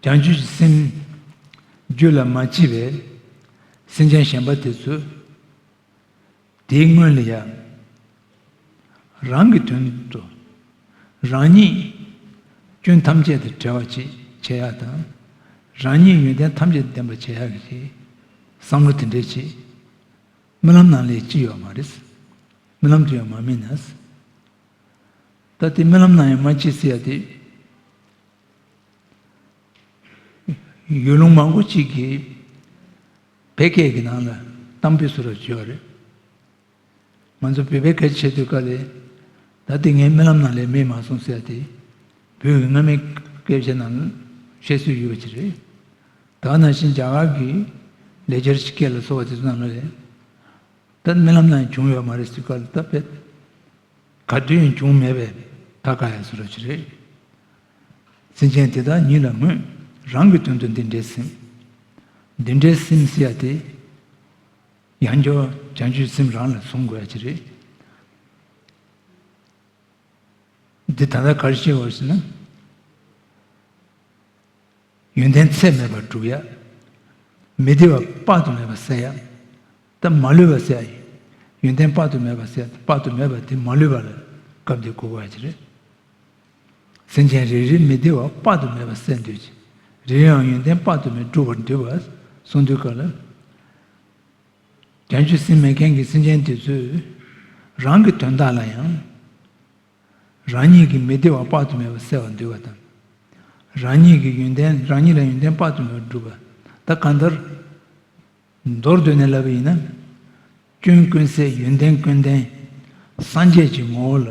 བྱང་ཆུབ་ཀྱི་སེམས་རྒྱུད་ལ་མ་སྐྱེས་པའི་སེམས་ཅན་གཞན་པ་དེ་ཚོས་དེའི་སྔོན་ལ་ཡང་རང་གི་དོན་དུ་རང་ཉིད་སྐྱོན་ཐམས་ཅད་དང་བྲལ་བ་ཅིག་བྱེད་ཡག་དང་། རང་ཉིད་ཡོན་ཏན་ཐམས་ཅད་ལྡན་པ་བྱེད་ཡག་གི་བསམ་བློ་དེ་འདྲས་ཅིག་རྨི་ལམ་ནང་ལས་སྐྱེས་ཡོད་མ་རེད། རྨི་ལམ་དུ་ཡང་མ་རྨིས་ན། ད་དེ་རྨི་ལམ་ནང་ཡང་མ་སྐྱེས་ཟེར་ཡ་དེ། ཡུལ་ལུང་མང་པོ་ཅིག་གིས་བོད་སྐད་ཀྱི་ནང་ལ་གཏམ་དཔེ་བཟོ་འདྲ་བྱས་པ་རེད། ང་ཚོ་བོད་པའི་སྐད་ཆ་བཤད་དུས་སྐབས་ལ། ད་དེ་ངའི་རྨི་ལམ་ནང་ལས་རྨིས་མ་སོང་ཟེར་ཡ་དེ། བོད་ཀྱི་སྔ་མའི་སྐད་ཆ་ནང་བཤད་སྲོལ་ཡོད་པ་ཅིག་རེད། ད་ནང་བཞིན་རྒྱ་གར་གྱི་ལེགས་སྦྱར་གྱི་སྐད་ལ་སོགས་པ་དེ་ཚོ་ནང་ལ་རེད། ད་རྨི་ལམ་ནང་བྱུང་ཡོད་མ་རེད་ཟེར་སྐབས་ལ་ད་དཔེ། ག་དུས་ཡང་བྱུང་མེད་པའི་ཐག་བཀག་ཡ་བཟོ་འདྲ་ཅིག་རེད། སེམས་ཅན་དེ་དག་ཉིད་ལ་སྔོན་རང་གི་དོན་དུ་འདི་འདྲའི་སེམས། འདི་འདྲའི་སེམས་ཟེར་ཡ་དེ། ཡང་སྐྱར་བྱང་ཆུབ་སེམས་རང་ལ་བཟུང་དགོས་ཡ་ཅིག་རེད། འདི་ད་ལྟ་ག་རེ་བཤད་པ་ཟེར་ན། ཡོན་ཏན་ཚད་མེད་པར་སྒྲུབ་ཡ། མི་བདེ་བ་དཔག་ཏུ་མེད་པ་བསལ་ཡ། ད་མ་ལུས་པ་བསལ་ཡ་ཡིན། ཡོན་ཏན་དཔག་ཏུ་མེད་པ་བསལ་ཡ་དཔག་ཏུ་མེད་པ་དེ་མ་ལུས་པ་ལ་སྐབས་འདིར་གོ་དགོས་ཡ་ཅིག་རེད། སེམས་ཅན་རེ་རེའི་མི་བདེ་བ་དཔག་ཏུ་མེད་པ་བསལ་འདོད་ཅིང་། རེ་རེའང་ཡོན་ཏན་དཔག་ཏུ་མེད་སྒྲུབ་པར་འདོད་པ་གསུངས་དུས་སྐབས་ལ། བྱང་ཆུབ་སེམས་མེད་མཁན་གྱི་སེམས་ཅན་དེ་ཚོས་རང་གི་དོན་དག་ལ་ཡང་། རང་ཉིད་ཀྱི་མི་བདེ་བ་དཔག་ཏུ་མེད་པ་བསལ་བར་འདོད་པ་དང་། རང་ཉིད་ཀྱི་ཡོན་ཏན་རང་ཉིད་ལ་ཡོན་ཏན་དཔག་ཏུ་མེད་པ་སྒྲུབ་པ། ད་གང་ལྟར། མདོར་བསྡུས་ནས་ལབ་པ་ཡིན་ན། སྐྱོན་ཀུན་ཟད་ཡོན་ཏན་ཀུན་ལྡན་སངས་རྒྱས་ཀྱི་ངོ་བོ་ལ་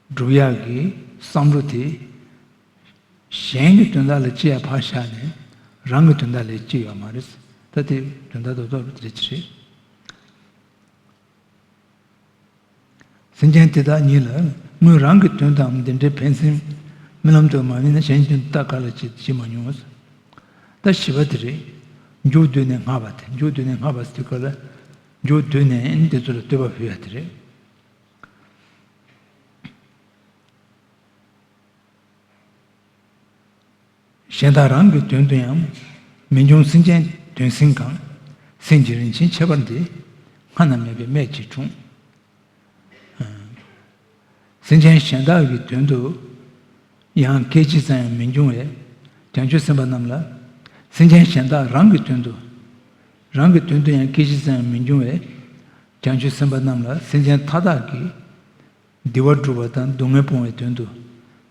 སྒྲུབ་ཡག་གི་བསམ་བློ་དེ། གཞན་གྱི་དོན་དག་ལ་ཅི་ཡང་ཕར་བཞག་ནས་རང་གི་དོན་དག་ལས་ཅི་ཡོད་མ་རེད། ད་དེ་དོན་དག་རྡོག་རྡོག་རེད་ཅི་རེད། སེམས་ཅན་དེ་དག་ཉིད་ལ་སྔོན་རང་གི་དོན་དུའང་འདི་འདྲའི་ཕན་སེམས་རྨི་ལམ་དུ་མ་རྨིས་ན་གཞན་གྱི་དོན་དུ་ད་ག་ལ་བྱེད་བྱེད་མ་མྱོང་། ད་བཞི་པ་དེ་རེད། མཇུག་བསྡུས་ནས་བསྔགས་པ་དེ་མཇུག་བསྡུས་ནས་བསྔགས་པ་ཟེར་དུས་སྐབས་ལ། མཇུག་བསྡུས་ནས་འདི་ཚོ་ལ་བསྟོད་པ་ཕུལ་ཡ་དེ་རེད། གཞན་དག་རང་གི་དོན་དུ་ཡང་། མི་འབྱུང་སེམས་ཅན་དོན་སེམས་གང་། སེམས་ཀྱི་རིན་ཆེན་ཁྱད་པར་འདི། སྔ་ན་མེད་པའི་སྨད་ཀྱིས་འཁྲུངས། སེམས་ཅན་གཞན་དག་གི་དོན་དུ་ཡང་སྐད་ཅིག་ཙམ་ཡང་མི་འབྱུང་བས། བྱང་ཆུབ་སེམས་དཔའ་རྣམས་ལ། སེམས་ཅན་གཞན་དག་རང་གི་དོན་དུ། རང་གི་དོན་དུ་ཡང་སྐད་ཅིག་ཙམ་ཡང་མི་འབྱུང་བས། བྱང་ཆུབ་སེམས་དཔའ་རྣམས་ལ་སེམས་ཅན་མཐའ་དག་གི། བདེ་བ་སྒྲུབ་པ་དང་སྡུག་བསྔལ་སྤོང་བའི་དོན་དུ།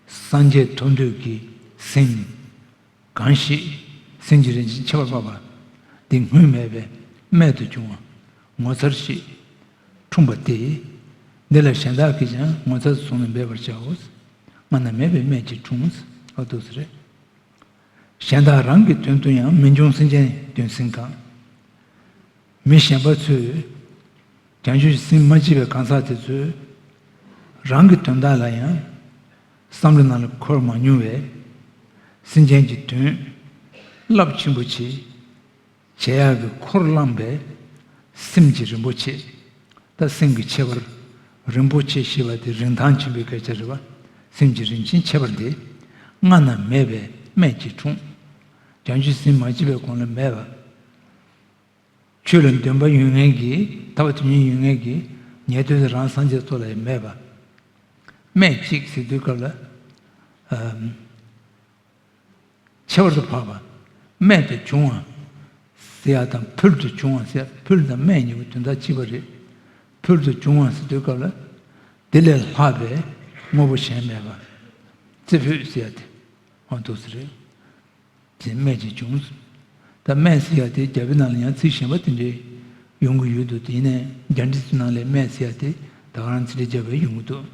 སངས་རྒྱས་ཐོབ་འདོད་ཀྱི་སེམས། གང་ཞིག་སེམས་ཀྱི་རིན་ཆེན་ཁྱད་པར་འཕགས་པ། འདི་སྔོན་མེད་པའི་རྨད་དུ་བྱུང་བ། ངོ་མཚར་ཞིག་འཁྲུངས་པ་སྟེ། འདི་ལ་གཞན་དག་གིས་ཀྱང་ངོ་མཚར་བཟུང་ནས་འབད་པར་བྱའོ། སྔ་ན་མེད་པའི་རྨད་ཀྱིས་འཁྲུངས། ཨ་འདུག་སེ་རེད། གཞན་དག་རང་གི་དོན་དུ་ཡང་མི་འབྱུང་སེམས་ཅན་དོན་སེམས་གང་། མི་གཞན་པ་ཚོས། བྱང་ཆུབ་སེམས་མ་སྐྱེས་པའི་གང་ཟག་དེ་ཚོས། རང་གི་དོན་དག་ལ་ཡང་། བསམ་བློ་ནང་ལ་འཁོར་མ་མྱོང་བས། སེམས་ཅན་གྱི་དོན་རླབས་ཆེན་པོ་ཆེ་བྱེད་ཡག་གི་འཁོར་བླངས་པའི་སེམས་ཀྱི་རིན་པོ་ཆེ། ད་སེམས་ཀྱི་ཁྱད་པར་རིན་པོ་ཆེ་ཞེས་པ་དེ་རིན་ཐང་ཆེན་པོའི་སྐད་ཆ་རེད་པ། སེམས་ཀྱི་རིན་ཆེན་ཁྱད་པར་དེ་སྔ་ན་མེད་པའི་སྨད་ཀྱིས་འཁྲུངས། བྱང་ཆུབ་སེམས་མ་སྐྱེས་པའི་གོང་ལ་མེད་པ། ཆོས་ལ་འདུན་པ་ཡོད་མཁན་གྱི་ཐར་པ་དོན་གཉེར་ཡོད་མཁན་གྱི་ཉན་ཐོས་དེ་རང་སངས་རྒྱས་ཚོ་ལ་ཡང་མེད་པ། སྨད་ཅིག་ཟེར་དུས་སྐབས་ལ་ཨམ། ཁྱད་པར་དུ་འཕགས་པ། རྨད་དུ་བྱུང་བ་ཟེར་ཡ་དང་ཕུལ་དུ་བྱུང་བ་ཟེར་ཡ། ཕུལ་དང་རྨད་གཉིས་པོ་དོན་དག་གཅིག་པ་རེད། ཕུལ་དུ་བྱུང་བ་ཟེར་དུས་སྐབས་ལ་དེ་ལས་ལྷག་པའི་དངོས་པོ་གཞན་མེད་པ། རྩེ་ཕུད་ཟེར་ཡ་དེ་འོ་འདུག་སེ་རེད། དེ་རྨད་ཀྱིས་བྱུང་། ད་རྨད་ཟེར་ཡ་དེ་རྒྱ་དཔེ་ནང་ལ་ཡང་ཚིག་གཞན་པ་དེ་འདྲའི་ཡོང་གི་ཡོད་འདུག་དེ་ཡིན་ནའི་རྒྱ་འགྲེལ་ཚོའི་ནང་ལ་རྨད་ཟེར་ཡ་དེ་ད་ག་རང་ཚིག་ལ་རྒྱབ་པའི་ཡོང་གི་འདུག་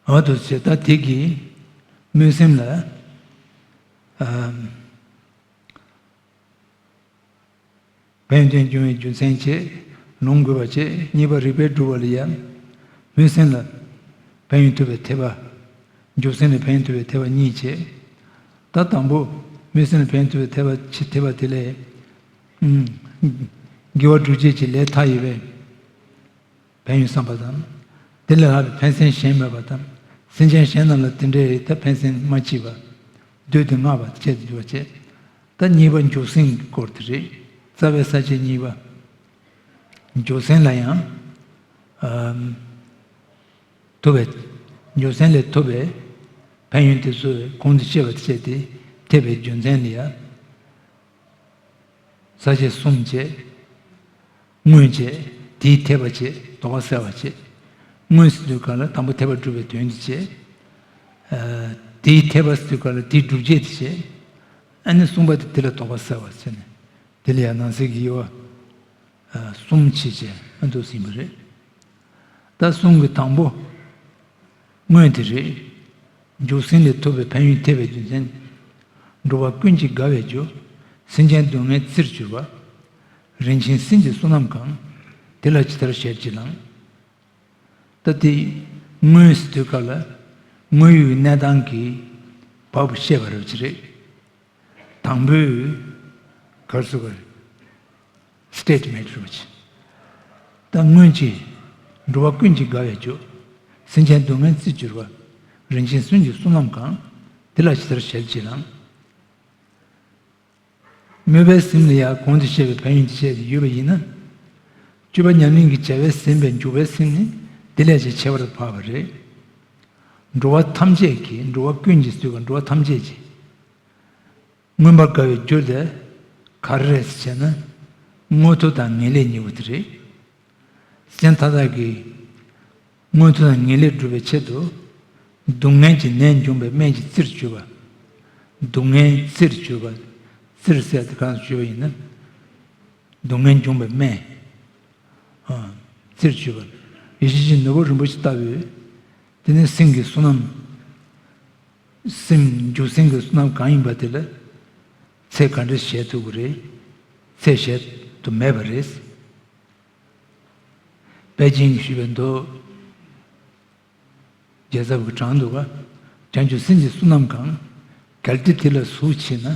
འོ་འདུག་སེ་ད་དེ་གིས་སྨོན་སེམས་ལ་ཨམ། ཕན་ཡོན་དོན་འབྱུང་བའི་རྒྱུ་མཚན་བྱས། ལོངས་སྐུ་བ་བྱས། གཉིས་པ་རིགས་པས་སྒྲུབ་པ་ལ་ཡང་། སྨོན་སེམས་ལ་ཕན་ཡོན་ཐོབ་པའི་ཐེག་པ། འཇུག་སེམས་ལ་ཕན་ཡོན་ཐོབ་པའི་ཐེག་པ་གཉིས་བྱས། ད་དང་པོ་སྨོན་སེམས་ལ་ཕན་ཡོན་ཐོབ་པའི་ཐེག་པ་ཆེ་ཐེག་པ་དེ་ལས། ཨུམ། དགེ་བ་སྒྲུབ་བྱེད་ཀྱི་ལས་མཐའ་ཡས་པའི་ཕན་ཡོན་བསམ་པ་དང་། དེ་ལས་ལྷག་པའི་ཕན་སེམས་གཞན་མེད་པ་དང་། སེམས་ཅན་གཞན་རྣམས་ལ་དེ་འདྲའི་ད་ཕན་སེམས་མ་མཆིས་པ། བདུད་དེ་བསྔགས་པ་བཅས་ཏེ་འགྱུར་བ་བྱས། ད་གཉིས་པ་འཇུག་སེམས་ཀྱི་སྐོར་དེ་རེད། རྩ་བའི་ས་བཅད་གཉིས་པ། འཇུག་སེམས་ལ་ཡང་། ཨམ། ཐོབ་པའི། འཇུག་སེམས་ལས་ཐོབ་པའི་ཕན་ཡོན་དེ་ཚོ་གོང་དུ་བཤད་པ་བཅས་ཏེ་ཐེག་པའི་རྒྱུ་མཚན་ལ་ཡང་། ས་བཅད་གསུམ་བཅས། སྔོན་བཅས། དེའི་ཐེག་པ་བཅས། དོགས་པ་སེལ་བ་བཅས། སྔོན་ཟེར་དུས་སྐབས་ལ་དང་པོ་ཐེག་པ་སྒྲུབ་པའི་དོན་དེ་བཅས། ཨ། དེའི་ཐེག་པ་ཟེར་དུས་སྐབས་ལ་དེའི་སྒྲུབ་བྱེད་དེ་བཅས། ཨ་ནི་གསུམ་པ་དེ་དེ་ལ་དོགས་པ་སེལ་བ་ཟེར་ནས་དེ་ལ་ཡང་ནང་གསེས་ཀྱི་དབྱེ་བ། ཨ། གསུམ་ཕྱེ་བྱས་ཨ་འདུག་ཟིན་པ་རེད། ད་གསུམ་གྱི་དང་པོ། སྔོན་དེ་རེད། འཇུག་སེམས་ལས་ཐོབ་པའི་ཕན་ཡོན་ཐེག་པའི་རྒྱུ་མཚན། འགྲོ་བ་ཀུན་གྱི་དགའ་བའི་རྒྱུ། སེམས་ཅན་སྡུག་བསྔལ་རྩིར་གྱུར་པ། རིན་ཆེན་སེམས་ཀྱི་བསོད་ནམས་གང་། དེ་ལ་ཇི་ལྟར་ཞལ་གྱིས་བླངས། ད་དེ་སྔོན་ཟེར་དུས་སྐབས་ལ་དངོས་ཡོད་ཀྱི་གནས་སྟངས་ཀྱི་བབ་བཤད་པ་རེད་ཅེས་རེད། དང་པོའི་གར་སོ་གར་སི་ཊེ་ཊི་མེན་ཊི་རེད་པ་ཅིག་ད་སྔོན་གྱི་འགྲོ་བ་ཀུན་གྱི་དགའ་བའི་རྒྱུ། སེམས་ཅན་སྡུག་བསྔལ་རྩིར་གྱུར་པ། རིན་ཆེན་སེམས་ཀྱི་བསོད་ནམས་གང་། དེ་ལ་ཇི་ལྟར་ཞལ་གྱིས་བླངས། སྨོན་པའི་སེམས་ལ་ཡང་གོང་དུ་བཤད་པའི་ཕན་ཡོན་དེ་བཤད་དེ་ཡོད་པ་ཡིན་ན། སྤྱོད་པ་ཉམས་ལེན་གྱི་བྱ་བས་ཟིན་པའི་འཇུག་པའི་སེམས་ནི་དེ་ལས་ཀྱང་ཁྱད་པར་དུ་འཕགས་པ་རེད། འགྲོ་བ་ཐམས་ཅད་ཀྱི་འགྲོ་བ་ཀུན་གྱི་ཟེར་བ་འགྲོ་བ་ཐམས་ཅད་ཀྱི། མངོན་པར་དགའ་བའི་རྒྱུ་དེ་ག་རེ་རེད་ཟེར་ན། མངོན་མཐོ་དང་ངེས་ལེགས་གཉིས་པོ་དེ་རེད། གཞན་མཐའ་དག་གི་མངོན་མཐོ་དང་ངེས་ལེགས་སྒྲུབ་པའི་ཆེད་དུ། སྡུག་བསྔལ་གྱི་ནད་འཇོམས་པའི་སྨན་གྱི་རྩིར་གྱུར་པ། སྡུག་བསྔལ་རྩིར་གྱུར་པ། རྩིར་ཟེར་དེ་གང་ཞུས་པ་ཡིན་ན། སྡུག་བསྔལ་འཇོམས་པའི་སྨན། ཨ། རྩིར་གྱུར་པ། ཡེ་ཤེས་ཀྱི་ནོར་བུ་རིན་པོ་ཆེ་ལྟ་བུའི། དེ་ནི་སེམས་ཀྱི་བསོད་ནམས། སེམས་འཇུག་སེམས་ཀྱི་བསོད་ནམས་གང་ཡིན་པ་དེ་ལ་ཚད་ག་འདྲ་བཞེད་ཐུབ་ཀྱི་རེད། ཚད་གཞལ་དུ་མེད་པ་རེད། དཔལ་ཆེན་གྱིས་ཞུས་པའི་མདོ། རྒྱལ་ཚབ་ཀྱིས་དྲངས་འདུག་ག་བྱང་ཆུབ་སེམས་ཀྱི་བསོད་ནམས་གང་། གལ་ཏེ་དེ་ལ་གཟུགས་མཆིས་ན།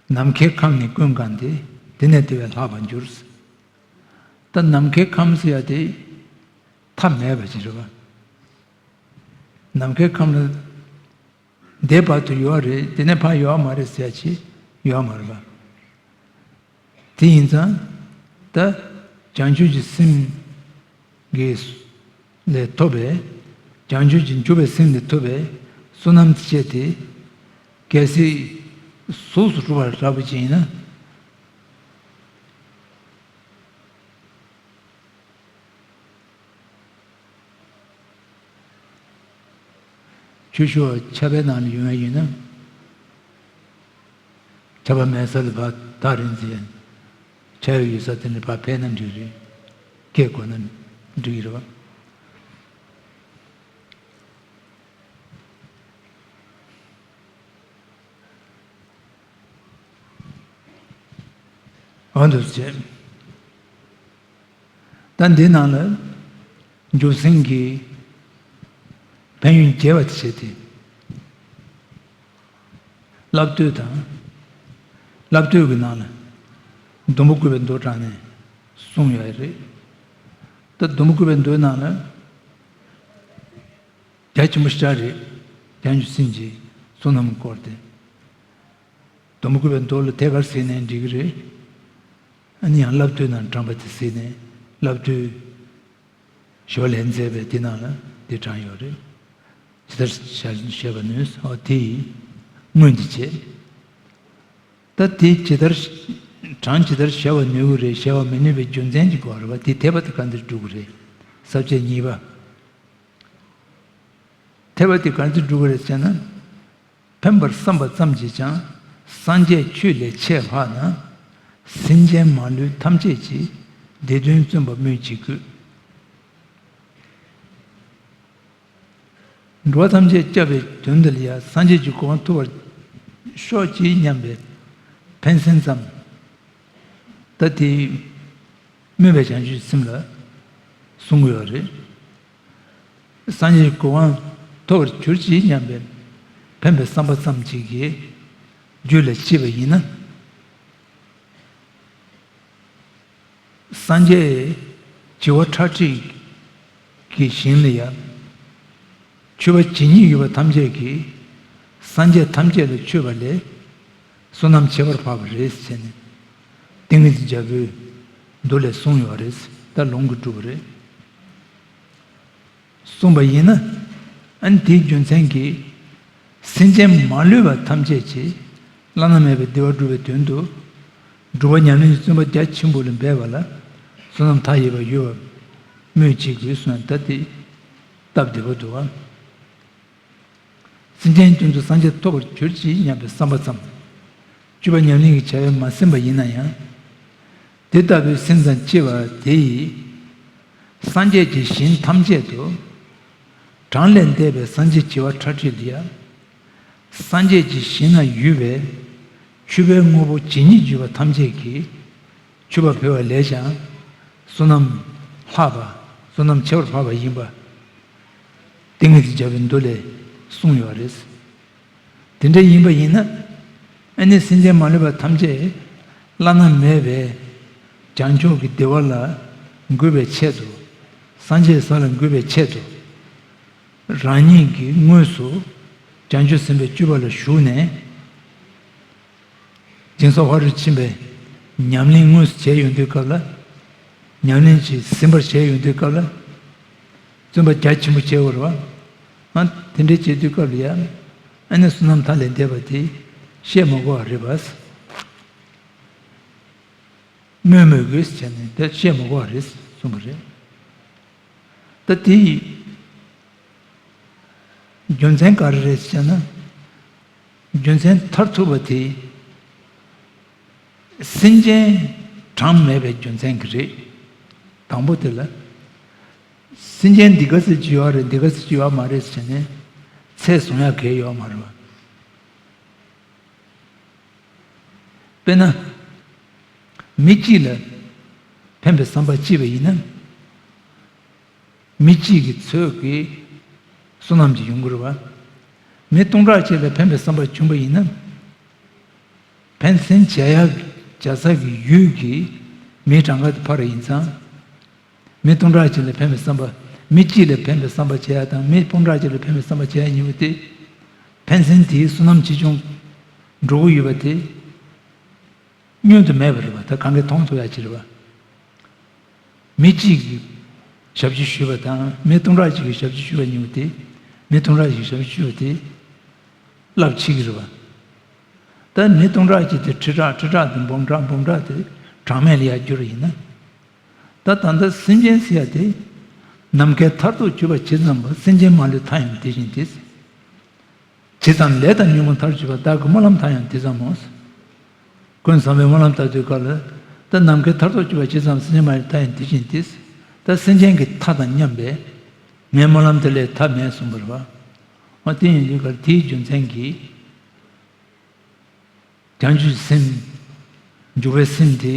ནམ་མཁའི་ཁམས་ནི་ཀུན་གང་སྟེ། དེ་ནས་དེ་བས་ལྷག་པར་འགྱུར། ད་ནམ་མཁའི་ཁམས་ཟེར་ཡ་དེ་མཐའ་མེད་པ་ཅིག་རེད་པ། ནམ་མཁའི་ཁམས་ལ་འདས་བར་དུ་ཡོད་རེད། དེ་ནས་ཕར་ཡོད་མ་རེད་ཟེར་ཡ་ཅིག་ཡོད་མ་རེད་པ། དེ་ཡིན་ཙང་ད་བྱང་ཆུབ་ཀྱི་སེམས་ཀྱི་ལས་ཐོབ་པའི་བྱང་ཆུབ་ཀྱི་འཇུག་པའི་སེམས་ལས་ཐོབ་པའི་བསོད་ནམས་བཅས་ཏེ་གལ་སྲིད་གཟུགས་སུ་གྲུབ་པ་འདྲ་པོ་ཅིག་ཡིན་ན། ཆུ་ཤོག་ཆར་པའི་ནང་ལ་ཡོང་ཡ་ཡིན་ན། ཆར་པ་མེད་ས་ལ་ཕར་ཐག་རིང་ཙམ། ཆར་པ་ཡོད་ས་དེ་ནས་ཕར་ཕེབས་ན་འགྲིག་རེད། སྐད་གོ་ན་འགྲིག་གི་རེད་པ། འོ་འདུག་སེ་བྱས། ད་འདི་ནང་ལ་འཇུག་སེམས་ཀྱི་ཕན་ཡོན་རྒྱས་པ་དེ་བྱས་ཏེ། བསླབ་བཏུས་དང་། བསླབ་བཏུས་ཀྱི་ནང་ལ་སྡོང་པོ་བཀོད་པའི་མདོ་དྲངས་ནས་གསུངས་ཡོད་རེད། ད་སྡོང་པོ་བཀོད་པའི་མདོའི་ནང་ལ་རྒྱ་ཆེན་པོ་ཞེ་དྲག་རེད། བྱང་ཆུབ་སེམས་ཀྱི་བསོད་ནམས་སྐོར་དེ། སྡོང་པོ་བཀོད་པའི་མདོ་ལ་ཐད་ཀར་གཟིགས་ནས་འགྲིག་གི་རེད། ཨ་ནི་ཡང་བསླབ་བཏུས་ནང་དྲངས་པ་དེ་གཟིགས་ནས་བསླབ་བཏུས་ཞོར་ལས་མཛད་པའི་འདི་ནང་ལ་འདི་དྲངས་ཡོད་རེད། ཇི་ལྟར་བྱ་བྱས་པ་ནུས་ཨོ་དེ་ཡིས་སྔོན་འདི་བྱས། ད་དེ་ཇི་ལྟར་གྲངས་ཇི་ལྟར་བྱ་བ་ནུས་ཀྱི་རེད། བྱ་བ་མི་ནུས་པའི་རྒྱུ་མཚན་གྱི་སྐོར་རེད་བ། དེ་འཐད་པ་དེ་ག་འདིར་འགྲོ་གི་རེད། ས་བཅད་གཉིས་པ། འཐད་པ་དེ་ག་འདིར་འགྲོ་གི་རེད་ཟེར་ན། ཕན་པར་བསམ་པ་ཙམ་གྱིས་ཀྱང་སངས་རྒྱས་ཆོས་ལས་ཆེས་ལྷག་ན། སེམས་ཅན་མ་ལུས་ཐམས་ཅད་ཀྱི་བདེ་དོན་བརྩོན་པ་སྨོས་ཅི་དགོས། འགྲོ་བ་ཐམས་ཅད་སྐྱོབ་པའི་དོན་དུ་ལ་ཡང་སངས་རྒྱས་ཀྱི་གོ་འཕང་ཐོབ་པར་ཤོག་ཅིག་སྙམ་པའི་ཕན་སེམས་ཙམ། ད་དེ་སྨོན་པའི་བྱང་ཆུབ་སེམས་ལ་གསུང་གི་ཡོད་རེད། སངས་རྒྱས་ཀྱི་གོ་འཕང་ཐོབ་པར་གྱུར་ཅིག་སྙམ་པའི་ཕན་པའི་བསམ་པ་ཙམ་ཅིག་གིས་རྒྱུད་ལ་སྐྱེས་པ་ཡིན་ན། སངས་རྒྱས་བྱེ་བ་ཁྲག་ཁྲིག་གི་ཞིང་ལ་ཡང་མཆོད་པ་ཇི་སྙེད་ཡོད་པ་ཐམས་ཅད་ཀྱིས་སངས་རྒྱས་ཐམས་ཅད་ལ་མཆོད་པ་ལས་བསོད་ནམས་ཁྱད་པར་འཕགས་པ་རེད་ཟེར་ནས་ཏིང་ངེ་འཛིན་རྒྱལ་པོས་མདོ་ལས་གསུངས་ཡོད་རེད། ད་ལུང་གིས་སྒྲུབ་པ་རེད། གསུངས་པ་ཡིན་ན། ཨ་ནི་དེའི་རྒྱུ་མཚན་གྱིས་སེམས་ཅན་མ་ལུས་པ་ཐམས་ཅད་ཀྱི་བླ་ན་མེད་པའི་བདེ་བ་སྒྲུབ་པའི་དོན་དུ་སྒྲུབ་པ་ཉམས་ལེན་གྱི་བརྩོན་པ་རྒྱ་ཆེན་པོ་ལ་འབད་པ་ལ་བསོད་ནམས་མཐའ་ཡས་པ་ཡོད་པ་སྨོས་ཅི་དགོས་གསུངས། ད་དེ་སྟབས་བདེ་པོ་འདུག་ཨ། སེམས་ཅན་དོན་དུ་སངས་རྒྱས་ཐོབ་པར་གྱུར་ཅིག་སྙམ་པའི་བསམ་པ་ཙམ། སྤྱོད་པ་ཉམས་ལེན་གྱི་བྱ་བས་མ་ཟིན་པ་ཡིན་ན་ཡང་། དེ་ལྟ་བུའི་སེམས་ཙམ་སྐྱེ་བ་དེ་ཡིས། སངས་རྒྱས་ཀྱི་ཞིང་ཐམས་ཅད་དུ། གྲངས་ལས་འདས་པའི་སངས་རྒྱས་བྱེ་བ་ཁྲག་ཁྲིག་ལ་ཡང་། སངས་རྒྱས་ཀྱི་ཞིང་ན་ཡོད་པའི་མཆོད་པའི་དངོས་པོ་ཇི་སྙེད་ཡོད་པ་ཐམས་ཅད་ཀྱིས་མཆོད་པ་ཕུལ་བ་ལས་ཀྱང་བསོད་ནམས་ལྷག་པ། བསོད་ནམས་ཁྱད་པར་འཕགས་པ་ཡིན་པ། ཏིང་ངེ་འཛིན་རྒྱལ་པོའི་མདོ་ལས་གསུངས་ཡོད་རེད། དེ་འདྲ་ཡིན་པ་ཡིན་ན། ཨ་ནི་སེམས་ཅན་མ་ལུས་པ་ཐམས་ཅད་བླ་ན་མེད་པའི་བྱང་ཕྱོགས་ཀྱི་བདེ་བ་ལ་འགོད་པའི་ཆེད་དུ། སངས་རྒྱས་ས་ལ་འགོད་པའི་ཆེད་དུ། རང་ཉིད་ཀྱིས་དངོས་སུ་བྱང་ཆུབ་སེམས་དཔའི་སྤྱོད་པ་ལ་ཞུགས་ནས། སྦྱིན་སོགས་ཕ་རོལ་ཕྱིན་པའི་ཉམས་ལེན་དངོས་སུ་བྱས་ཡོང་དུས་སྐབས་ལ། ཉམས་ལེན་གྱིས་ཟིན་པར་བྱས་ཡོང་དུས་སྐབས་ལ། བརྩོན་པ་རྒྱ་ཆེན་པོ་བྱས་ཡོད་རེད་བ། ཨ། དེ་འདྲའི་བྱེད་དུས་སྐབས་ལ་ཡང་། ཨ་ནི་བསོད་ནམས་མཐའ་ལས་འདས་པ་དེ་བཤད་མ་དགོས་པ་རེད་པ། སྨོས་མི་དགོས་ཟེར་ནས་དེ་བཤད་མ་དགོས་པ་རེད་གསུངས་པ་རེད། ད་དེ་ཡི་རྒྱུ་མཚན་ག་རེ་རེད་ཟེར་ན། རྒྱུ་མཚན་མཐར་ཐུག་པ་དེ་སེམས་ཅན་གྲངས་མེད་པའི་རྒྱུ་མཚན་གྱིས་རེད། དང་པོ་དེ་ལ། སེམས་ཅན་འདི་ག་ཚོད་ཅིག་ཡོད་རེད། འདི་ག་ཚོད་ཅིག་ཡོད་མ་རེད་ཟེར་ནས་ཚད་བཟུང་ཡག་གལ་ཡོད་མ་རེད་བ། དཔེར་ན། མི་གཅིག་ལ་ཕན་པའི་བསམ་པ་སྐྱེས་པ་ཡིན་ན། མི་གཅིག་གི་ཚོད་ཀྱིས་བསོད་ནམས་ཀྱི་ཡོང་གི་རེད་བ། མི་སྟོང་ཕྲག་གཅིག་ལ་ཕན་པའི་བསམ་པ་བྱུང་པ་ཡིན་ན། ཕན་སེམས་བྱ་ཡག་བྱ་ས་གི་ཡུལ་གྱི་མིའི་གྲངས་ཀ་དེ་འཕར་བ་ཡིན་ཙང་། མི་སྟོང་ཕྲག་གཅིག་ལ་ཕན་པའི་བསམ་པ། མི་གཅིག་ལ་ཕན་པའི་བསམ་པ་བྱེད་ཡག་དང་མི་སྟོང་ཕྲག་གཅིག་ལ་ཕན་པའི་བསམ་པ་བྱེད་ཡག་གཉིས་པོ་དེ། ཕན་སེམས་དེའི་བསོད་ནམས་ཆེ་ཆུང་འགྲོ་གི་ཡོད་པ་དེ། བསྙོན་དུ་མེད་པ་རེད་པ། ད་གང་གིས་མཐོང་ཐུབ་ཡག་ཅིག་རེད་པ། མི་གཅིག་གིས་ཞབས་ཕྱི་ཞུས་པ་དང་མི་སྟོང་ཕྲག་གཅིག་གིས་ཞབས་ཕྱི་ཞུས་པ་གཉིས་པོ་དེ། མི་སྟོང་ཕྲག་གཅིག་གིས་ཞབས་ཕྱི་ཞུས་པ་དེ་རླབས་ཆེ་གི་རེད་པ། ད་མི་སྟོང་ཕྲག་གཅིག་དེ་ཁྲི་ཕྲག་ཁྲི་ཕྲག་དེ་འབུམ་ཕྲག་འབུམ་ཕྲག་དེ་གྲངས་མེད་ལ་ཡར་གྱུར་ཡིན་ན། ད་ད་ལྟ་སེམས་ཅན་ཟེར་ཡ་དེ། ནམ་མཁའི་མཐར་ཐུག་གྱུར་པ་ཇི་ཙམ་པ། སེམས་ཅན་མ་ལུས་མཐའ་ཡང་དེ་བཞིན་ཏེ། ཇི་ཙམ་ལས་དང་ཉོན་མོངས་མཐར་གྱུར་པ། བདག་གི་སྨོན་ལམ་མཐའ་ཡང་དེ་ཙམ་མོ། ཀུན་བཟང་པོའི་སྨོན་ལམ་བཏབ་དུས་སྐབས་ལ། ད་ནམ་མཁའི་མཐར་ཐུག་གྱུར་པ་ཇི་ཙམ། སེམས་ཅན་མ་ལུས་མཐའ་ཡང་དེ་བཞིན་ཏེ། ད་སེམས་ཅན་གྱི་མཐའ་དང་མཉམ་པས། ངའི་སྨོན་ལམ་དེ་ལས་མཐའ་མེད་གསུངས་པ་རེད་བ། འོ་དེ་ཡིན་དུས་སྐབས་དེའི་རྒྱུ་མཚན་གྱིས། བྱང་ཆུབ་སེམས། འཇུག་པའི་སེམས་དེ།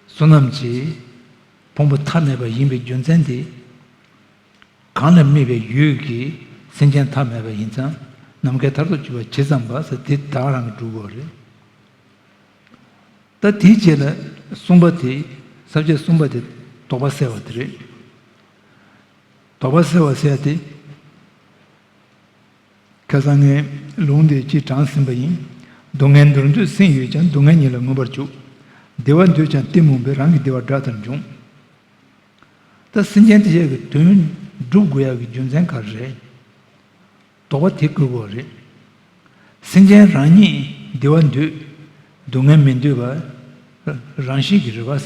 བསོད་ནམས་ཀྱི་ ཕུང་པོ་ཐ་མལ་པ་ཡིན་པའི་རྒྱུ་མཚན་དེ། གང་ལ་དམིགས་པའི་ཡུལ་གྱི་སེམས་ཅན་ཐ་མལ་པ་ཡིན་ཙང་ནམ་མཁའི་མཐར་ཐུག་གཅིག་པ་ཇི་ཙམ་པ་ཟེར་དེ་ད་ག་རང་གིས་སྒྲུབ་དགོས་རེད། ད་དེའི་རྗེས་ལ་གསུམ་པ་དེ་ས་བཅད་གསུམ་པ་དེ་དོགས་པ་སེལ་བ་དེ་རེད། དོགས་པ་སེལ་བ་ཟེར་ཡ་དེ། ཁ་སང་ངས་ལུང་དེ་གཅིག་དྲངས་ཟིན་པ་ཡིན། སྡུག་བསྔལ་འདོར་འདོད་སེམས་ཡོད་ཀྱང་སྡུག་བསྔལ་ཉིད་ལ་མངོན་པར་འཇུག་བདེ་བ་འདོད་ཀྱང་གཏི་མུག་པས་རང་གི་བདེ་བ་དགྲ་ལྟར་འབྱུང་། ད་སེམས་ཅན་དེ་ཡས་ཀྱི་དོན་སྒྲུབ་དགོས་ཡག་གི་རྒྱུ་མཚན་ག་རེ་རེད། དོགས་པ་དེ་བཀོད་དགོས་རེད། སེམས་ཅན་རང་ཉིད་བདེ་བ་འདོད། སྡུག་བསྔལ་མི་འདོད་པ་རང་བཞིན་གྱིས་རེད་པ།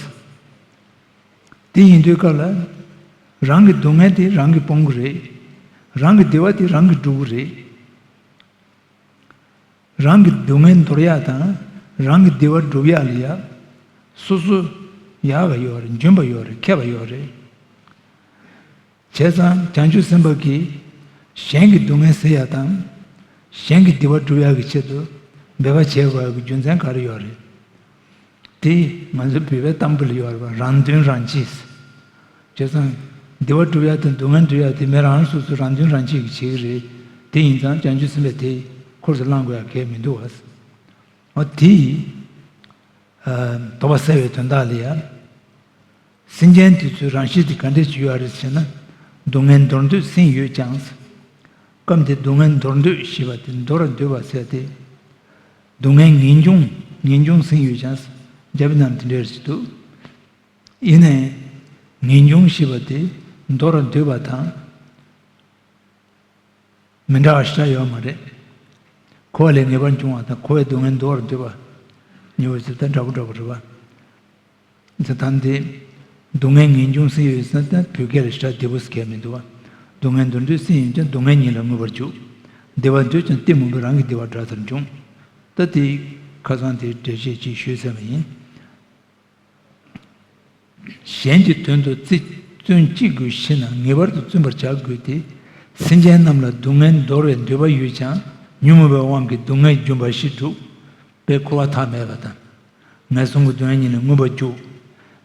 དེ་ཡིན་དུས་སྐབས་ལ། རང་གི་སྡུག་བསྔལ་དེ་རང་གིས་སྤོང་གི་རེད། རང་གི་བདེ་བ་དེ་རང་གིས་སྒྲུབ་ཀྱི་རེད། རང་གི་སྡུག་བསྔལ་འདོར་ཡག་དང་རང་གི་བདེ་བ་སྒྲུབ་ཡག་ལ་ཡ། སོ་སོ་ཡག་ག་ཡོད་རེད། འཇོན་པ་ཡོད་རེད། མཁས་པ་ཡོད་རེད། བྱས་ཙང་བྱང་ཆུབ་སེམས་དཔའ་གིས་གཞན་གྱི་སྡུག་བསྔལ་སེལ་ཡག་དང་། གཞན་གྱི་བདེ་བ་སྒྲུབ་ཡག་གི་ཆེད་དུ་འབད་པ་བྱེད་དགོས་ཡག་གི་རྒྱུ་མཚན་ག་རེ་ཡོད་རེད། དེ་ང་ཚོའི་བོད་པའི་གཏམ་དཔེ་ལ་ཡོད་རེད་པ། རང་དོན་རང་གཅེས། བྱས་ཙང་། བདེ་བ་སྒྲུབ་ཡག་དང་སྡུག་བསྔལ་འདོར་ཡག་དེ་མི་རང་རང་སོ་སོའི་རང་དོན་རང་གཅེས་ཀྱི་བྱེད་ཀྱི་རེད། དེ་ཡིན་ཙང་བྱང་ཆུབ་སེམས་དཔས་དེ་ཁུར་དུ་བླང་དགོས་ཡག་གལ་མི་འདུག་བ། འོ་དེ་ཡིས། ཨ། དོགས་པ་སེལ་བའི་དོན་དག་ལ་ཡ། སེམས་ཅན་དེ་ཚོའི་རང་བཞིན་དེ་ག་འདྲས་ཅིག་ཡོད་རེད་ཟེར་ན། སྡུག་བསྔལ་འདོར་འདོད་སེམས་ཡོད་ཀྱང་། སྐབས་འདིར་སྡུག་བསྔལ་འདོར་འདོད་ཞེས་པ་དེ་འདོར་བར་འདོད་པ་ཟེར་ཏེ། སྡུག་བསྔལ་ངེས་འབྱུང་། ངེས་འབྱུང་སེམས་ཡོད་ཀྱང་། རྒྱ་དཔེ་ནང་དེ་འདྲས་ཞིག་འདུག་ཡིན་ནའི། ངེས་འབྱུང་ཞེས་པ་དེ་འདོར་བར་འདོད་པ་དང་། མི་འདྲ་བ་ཞེ་དྲག་ཡོད་མ་རེད། འཁོར་བ་ལས་ངེས་པར་འབྱུང་བ་དང་འཁོར་བའི་སྡུག་བསྔལ་འདོར་བར་འདོད་པ། གཉིས་པོ་ཞིག་ད་འདྲ་པོ་འདྲ་པོ་རེད་པ། འདི་ལྟ་སྟེ། སྡུག་བསྔལ་ངེས་འབྱུང་སེམས་ཡོད་ཟེར་ན་ད་བོད་སྐད་ལ་ཞེ་དྲག་བདེ་པོ་ཟེར་མཁན་མི་འདུག་བ། སྡུག་བསྔལ་འདོར་འདོད་སེམས་ཡོད་ཀྱང་སྡུག་བསྔལ་ཉིད་ལ་མངོན་པར་འཇུག་བདེ་བ་འདོད་ཀྱང་གཏི་མུག་པས་རང་གི་བདེ་བ་དགྲ་ལྟར་འབྱུང་། ད་དེ་ཁ་སང་དེའི་འགྲེལ་བཤད་ཅིག་ཞུས་ཚར་བ་ཡིན། གཞན་གྱི་དོན་དུ་བརྩི་བརྩོན་ཅི་དགོས་ཤེ་ན་ངེས་པར་དུ་བརྩོན་པར་བྱ་དགོས་ཏེ། སེམས་ཅན་རྣམས་ལ་སྡུག་བསྔལ་འདོར་བའི་འདོད་པ་ཡོད་ཀྱང་ཉོན་མོངས་པའི་དབང་གིས་སྡུག་བསྔལ་འཇོམས་པ་ཞིག་སྒྲུབ་པའི་འཁོར་བ་ཐ་མལ་པ་དང་། ངན་སོང་གི་སྡུག་བསྔལ་ཉིད་ལ་མངོན་པར་འཇུག་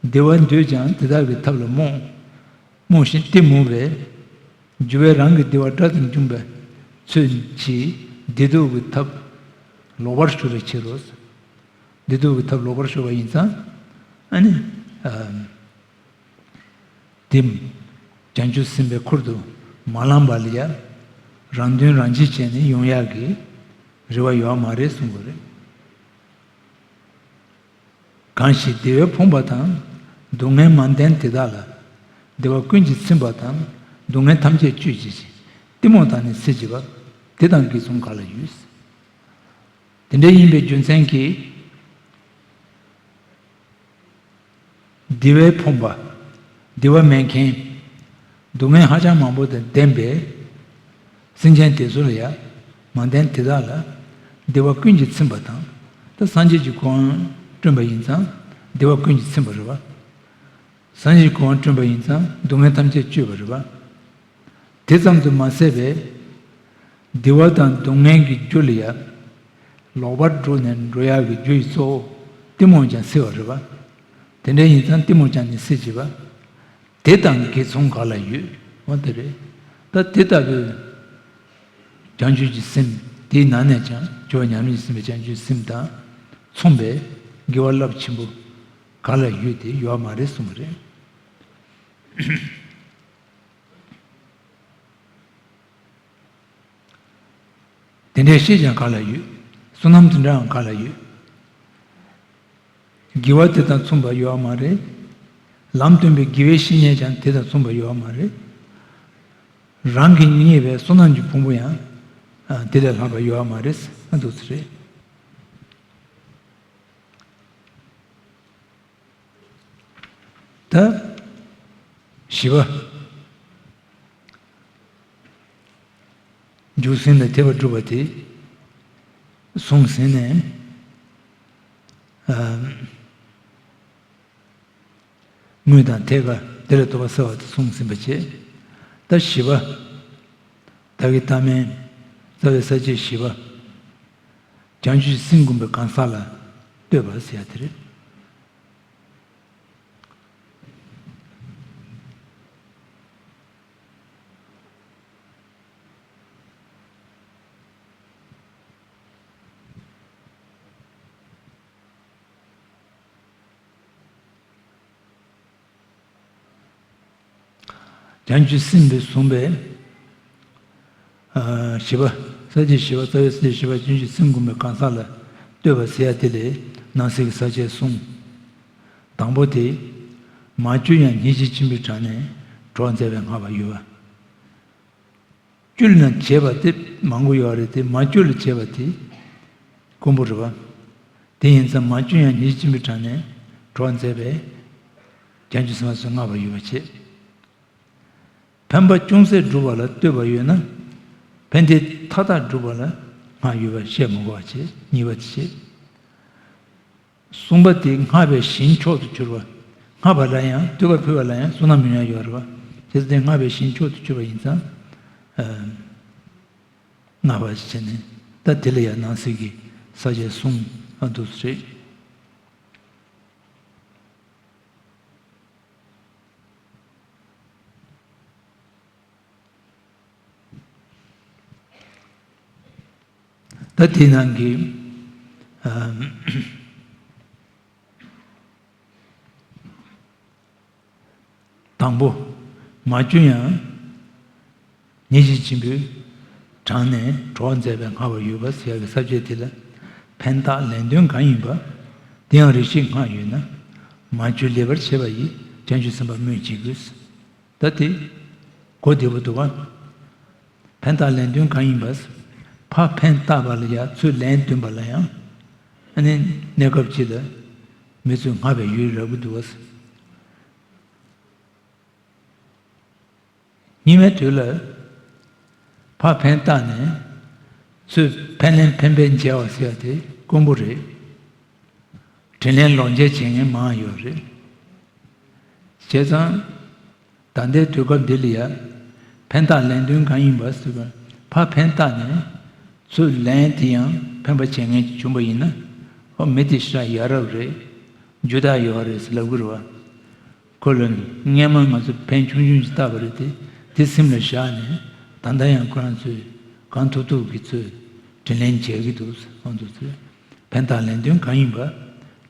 བདེ་བ་འདོད་ཀྱང་དེ་དག་གི་ཐབས་ལ་རྨོངས། རྨོངས་ཤིང་གཏི་མུག་པས། འགྱུར་བས་རང་གི་བདེ་བ་དགྲ་ལྟར་འབྱུང་བའི་ཚུལ་གྱིས་བདེ་སྡུག་གི་ཐབས་ལོག་པར་ཞུགས་པའི་ཕྱིར་རོ། བདེ་སྡུག་གི་ཐབས་ལོག་པར་ཞུགས་པ་ཡིན་ཙང་། ཨ་ནི། ཨ། དེ། བྱང་ཆུབ་སེམས་དཔའི་ཁུར་དུ་མ་བླངས་པ་ལ་ཡ། རང་དོན་རང་གཅེས་བྱས་ནས་ཡོང་ཡག་གི་རེ་བ་ཡོད་མ་རེད་གསུང་དགོས་རེད། གང་ཞིག་བདེ་བས་ཕོངས་པ་དང་། སྡུག་བསྔལ་མ་ལྡན་དེ་དག་ལ། བདེ་བ་ཀུན་གྱིས་ཚིམ་པ་དང་། སྡུག་བསྔལ་ཐམས་ཅད་གཅོད་བྱེད་ཅིང་། གཏི་མུག་དང་ནི་སྲིད་བྱེད་པ། དེ་དང་གེགས་སོང་ག་ལ་ཡོད། དེ་འདྲ་ཡིན་པའི་རྒྱུ་མཚན་གྱིས། བདེ་བས་ཕོངས་པ། བདེ་བ་མེད་མཁན། སྡུག་བསྔལ་ཧ་ཅང་མང་པོ་དང་ལྡན་པའི་སེམས་ཅན་དེ་ཚོ་ལ་ཡ། མ་ལྡན་དེ་དག་ལ་བདེ་བ་ཀུན་གྱིས་ཚིམ་པ་དང་། ད་སངས་རྒྱས་ཀྱི་གོ་འཕང་བསྐྲུན་པ་ཡིན་ཙང་བདེ་བ་ཀུན་གྱིས་ཚིམ་པ་རེད་བ། སངས་རྒྱས་ཀྱི་གོ་འཕང་བསྐྲུན་པ་ཡིན་ཙང་སྡུག་བསྔལ་ཐམས་ཅད་གཅོད་པ་རེད་བ། དེ་ཙམ་དུ་མ་ཟད་པའི། བདེ་བ་དང་སྡུག་བསྔལ་གྱི་རྒྱུ་ལ་ཡ། ལོག་པར་འགྲོ་ནས་འགྲོ་ཡག་གི་རྒྱུ་ཡི་གཙོ་བོ་གཏི་མུག་ཀྱང་སེལ་བ་རེད་བ། དེ་འདྲ་ཡིན་ཙང་གཏི་མུག་ཀྱང་ནི་སེལ་བྱེད་པ། དེ་དང་གེགས་སོང་ག་ལ་ཡོད། འོ་དེ་རེད། ད་དེ་ལྟ་བུའི་བྱང་ཆུབ་ཀྱི་སེམས་དེའི་ནང་ནས་ཀྱང་སྦྱོར་བ་ཉམས་ལེན་གྱི་སེམས་དཔའི་བྱང་ཆུབ་སེམས་དང་མཚུངས་པའི་དགེ་བ་རླབས་ཆེན་པོ་ག་ལ་ཡོད་དེ་ཡོད་མ་རེད་གསུངས་པ་རེད། དེ་འདྲའི་ཤེས་ཀྱང་ག་ལ་ཡོད། བསོད་ནམས་དེ་འདྲའང་ག་ལ་ཡོད། དགེ་བ་དེ་དང་མཚུངས་པ་ཡོད་མ་རེད། ལམ་སྟོན་པའི་དགེ་བའི་བཤེས་གཉེན་ཀྱང་དེ་དང་མཚུངས་པ་ཡོད་མ་རེད། རང་གིས་རྙེད་པའི་བསོད་ནམས་ཀྱི་ཕུང་པོ་ཡང་དེ་ལས་ལྷག་པ་ཡོད་མ་རེད། ཨ་འདུག་སེ་རེད། ད། བཞི་པ། འཇུག་ཟིན་ལ་དད་པ་སྒྲུབ་པ་དེ། གསུངས་ཟིན་ནས། ཨ། དངོས་དང་ཐད་ཀར་དེ་ལ་དོགས་པ་སེལ་བ་དེ་གསུངས་ཟིན་པ་བྱས། ད་བཞི་པ། བདག་གི་ལྟ་མིན། རྩ་བའི་ས་བཅད་བཞི་པ། བྱང་ཆུབ་སེམས་བསྒོམ་པའི་གང་ཟག་ལ་ལྟོས་པ་ཟེར་ཡ་དེ་རེད། བྱང་ཆུབ་སེམས་དཔའི་གསུངས་པའི། ཨ། བཞི་པ། ས་བཅད་བཞི་པ། རྩ་བའི་ས་བཅད་བཞི་པ། བྱང་ཆུབ་སེམས་བསྒོམ་པའི་གང་ཟག་ལ་བསྟོད་པ་ཟེར་ཡ་དེ་ལས་ནང་གསེས་ཀྱི་ས་བཅད་གསུམ། དང་པོ་དེ། མ་བཅོལ་ཡང་སྙིང་རྗེ་ཆེན་པོས་དྲངས་ནས་གྲོགས་མཛད་པའི་བསྔགས་པ་ཡོད་པ། བཅོལ་ན་བྱས་པ་དེ་མང་པོ་ཡོད་རེད་དེ། མ་བཅོལ་ལ་བྱས་པ་དེ་དཀོན་པོ་རེད་པ། དེ་ཡིན་ཙང་མ་བཅོལ་ཡང་སྙིང་རྗེ་ཆེན་པོས་དྲངས་ནས་གྲོགས་མཛད་པའི་བྱང་ཆུབ་སེམས་དཔའ་ཚོས་བསྔགས་པ་ཡོད་པ་བྱས། ཕན་པ་ཅུང་ཟད་བསྒྲུབས་པ་ལ་བསྟོད་པ་ཡོད་ན། ཕན་བདེ་མཐའ་དག་བསྒྲུབས་པ་ལ་བསྔགས་ཡོད་པ་བཤད་མི་དགོས་པ་བྱས། གཉིས་པ་དེ་བྱས། གསུམ་པ་དེ་བསྔགས་པའི་ཞིང་མཆོག་ཏུ་གྱུར་པ། བསྔགས་པ་ལ་ཡང་བསྟོད་པ་ཕུལ་བ་ལ་ཡང་བསོད་ནམས་མི་ཉམས་ཡོད་རེད་པ། དེ་ཚོ་དེ་བསྔགས་པའི་ཞིང་མཆོག་ཏུ་གྱུར་པ་ཡིན་ཙང་། ཨ། བསྔགས་པ་བྱས་ནས། ད་དེ་ལ་ཡང་ནང་གསེས་ཀྱི་ས་བཅད་གསུམ་ཨ་འདུག་སེ་རེད། ད་དེའི་ནང་གི། ཨ། དང་པོ། མ་བཅོལ་ཡང་། སྙིང་རྗེ་ཆེན་པོས་དྲངས་ནས་གྲོགས་མཛད་པའི་བསྔགས་པ་ཡོད་པ་ཟེར་ཡག་གི་ས་བཅད་དེ་ལ། ཕན་བཏགས་ལན་ལྡོན་གང་ཡིན་པ། དེ་ཡང་རེ་ཞིག་བསྔགས་ཡོད་ན། མ་བཅོལ་ལེགས་པར་བྱས་པ་ཡིས་བྱང་ཆུབ་སེམས་དཔའ་སྨོས་ཅི་དགོས། ད་དེ་གོ་བདེ་པོ་འདུག་ག། ཕན་བཏགས་ལན་ལྡོན་གང་ཡིན་པ། ཕར་ཕན་བཏགས་པ་ལ་ཡང་ཚུར་ལན་འདོན་པ་ལ་ཡང་། ཨ་ནི་གནས་སྐབས་གཅིག་ལ་མི་ཚོས་བསྔགས་པའི་ཡུལ་རག་གི་འདུག་ག། གཉིས་པའི་དུས་ལ་ཕར་ཕན་བཏགས་ནས་ཚུར་ཕན་ལན་ཕན་པས་འཇལ་བ་ཟེར་ཡ་དེ་དཀོན་པོ་རེད། དྲིན་ལན་ལོག་འཇལ་བྱེད་མཁན་མང་ཡོད་རེད། བྱས་ཙང་། ད་ལྟའི་དུས་སྐབས་འདི་ལ་ཡ། ཕན་བཏགས་ལན་ལྡོན་གང་ཡིན་པ་ཟེར་བ། ཕར་ཕན་བཏགས་ནས་ཚུར་ལན་དེ་ཡང་ཕན་པ་བྱེད་མཁན་ཅིག་བྱུང་པ་ཡིན་ན། ཨོ། མི་དེ་ཞེ་དྲག་ཡ་རབས་རེད། རྒྱུ་དག་ཡོད་རེད་ཟེར་ལབ་ཀྱི་རེད་བ། ཁོ་ལ་སྔན་མ་ང་ཚོ་ཕན་ཆུང་ཆུང་ཅིག་བཏགས་པ་རེད་དེ། དེ་སེམས་ལ་བཞག་ནས་ད་ལྟ་ཡང་ཁོ་རང་ཚོས་གང་ཐུབ་ཐུབ་ཀྱིས་ཚུར་དྲིན་ལན་འཇལ་གྱི་འདུག་ཟེར། ཨོ། འདུག་ཟེར། ཕན་བཏགས་ལན་ལྡོན་གང་ཡིན་པ།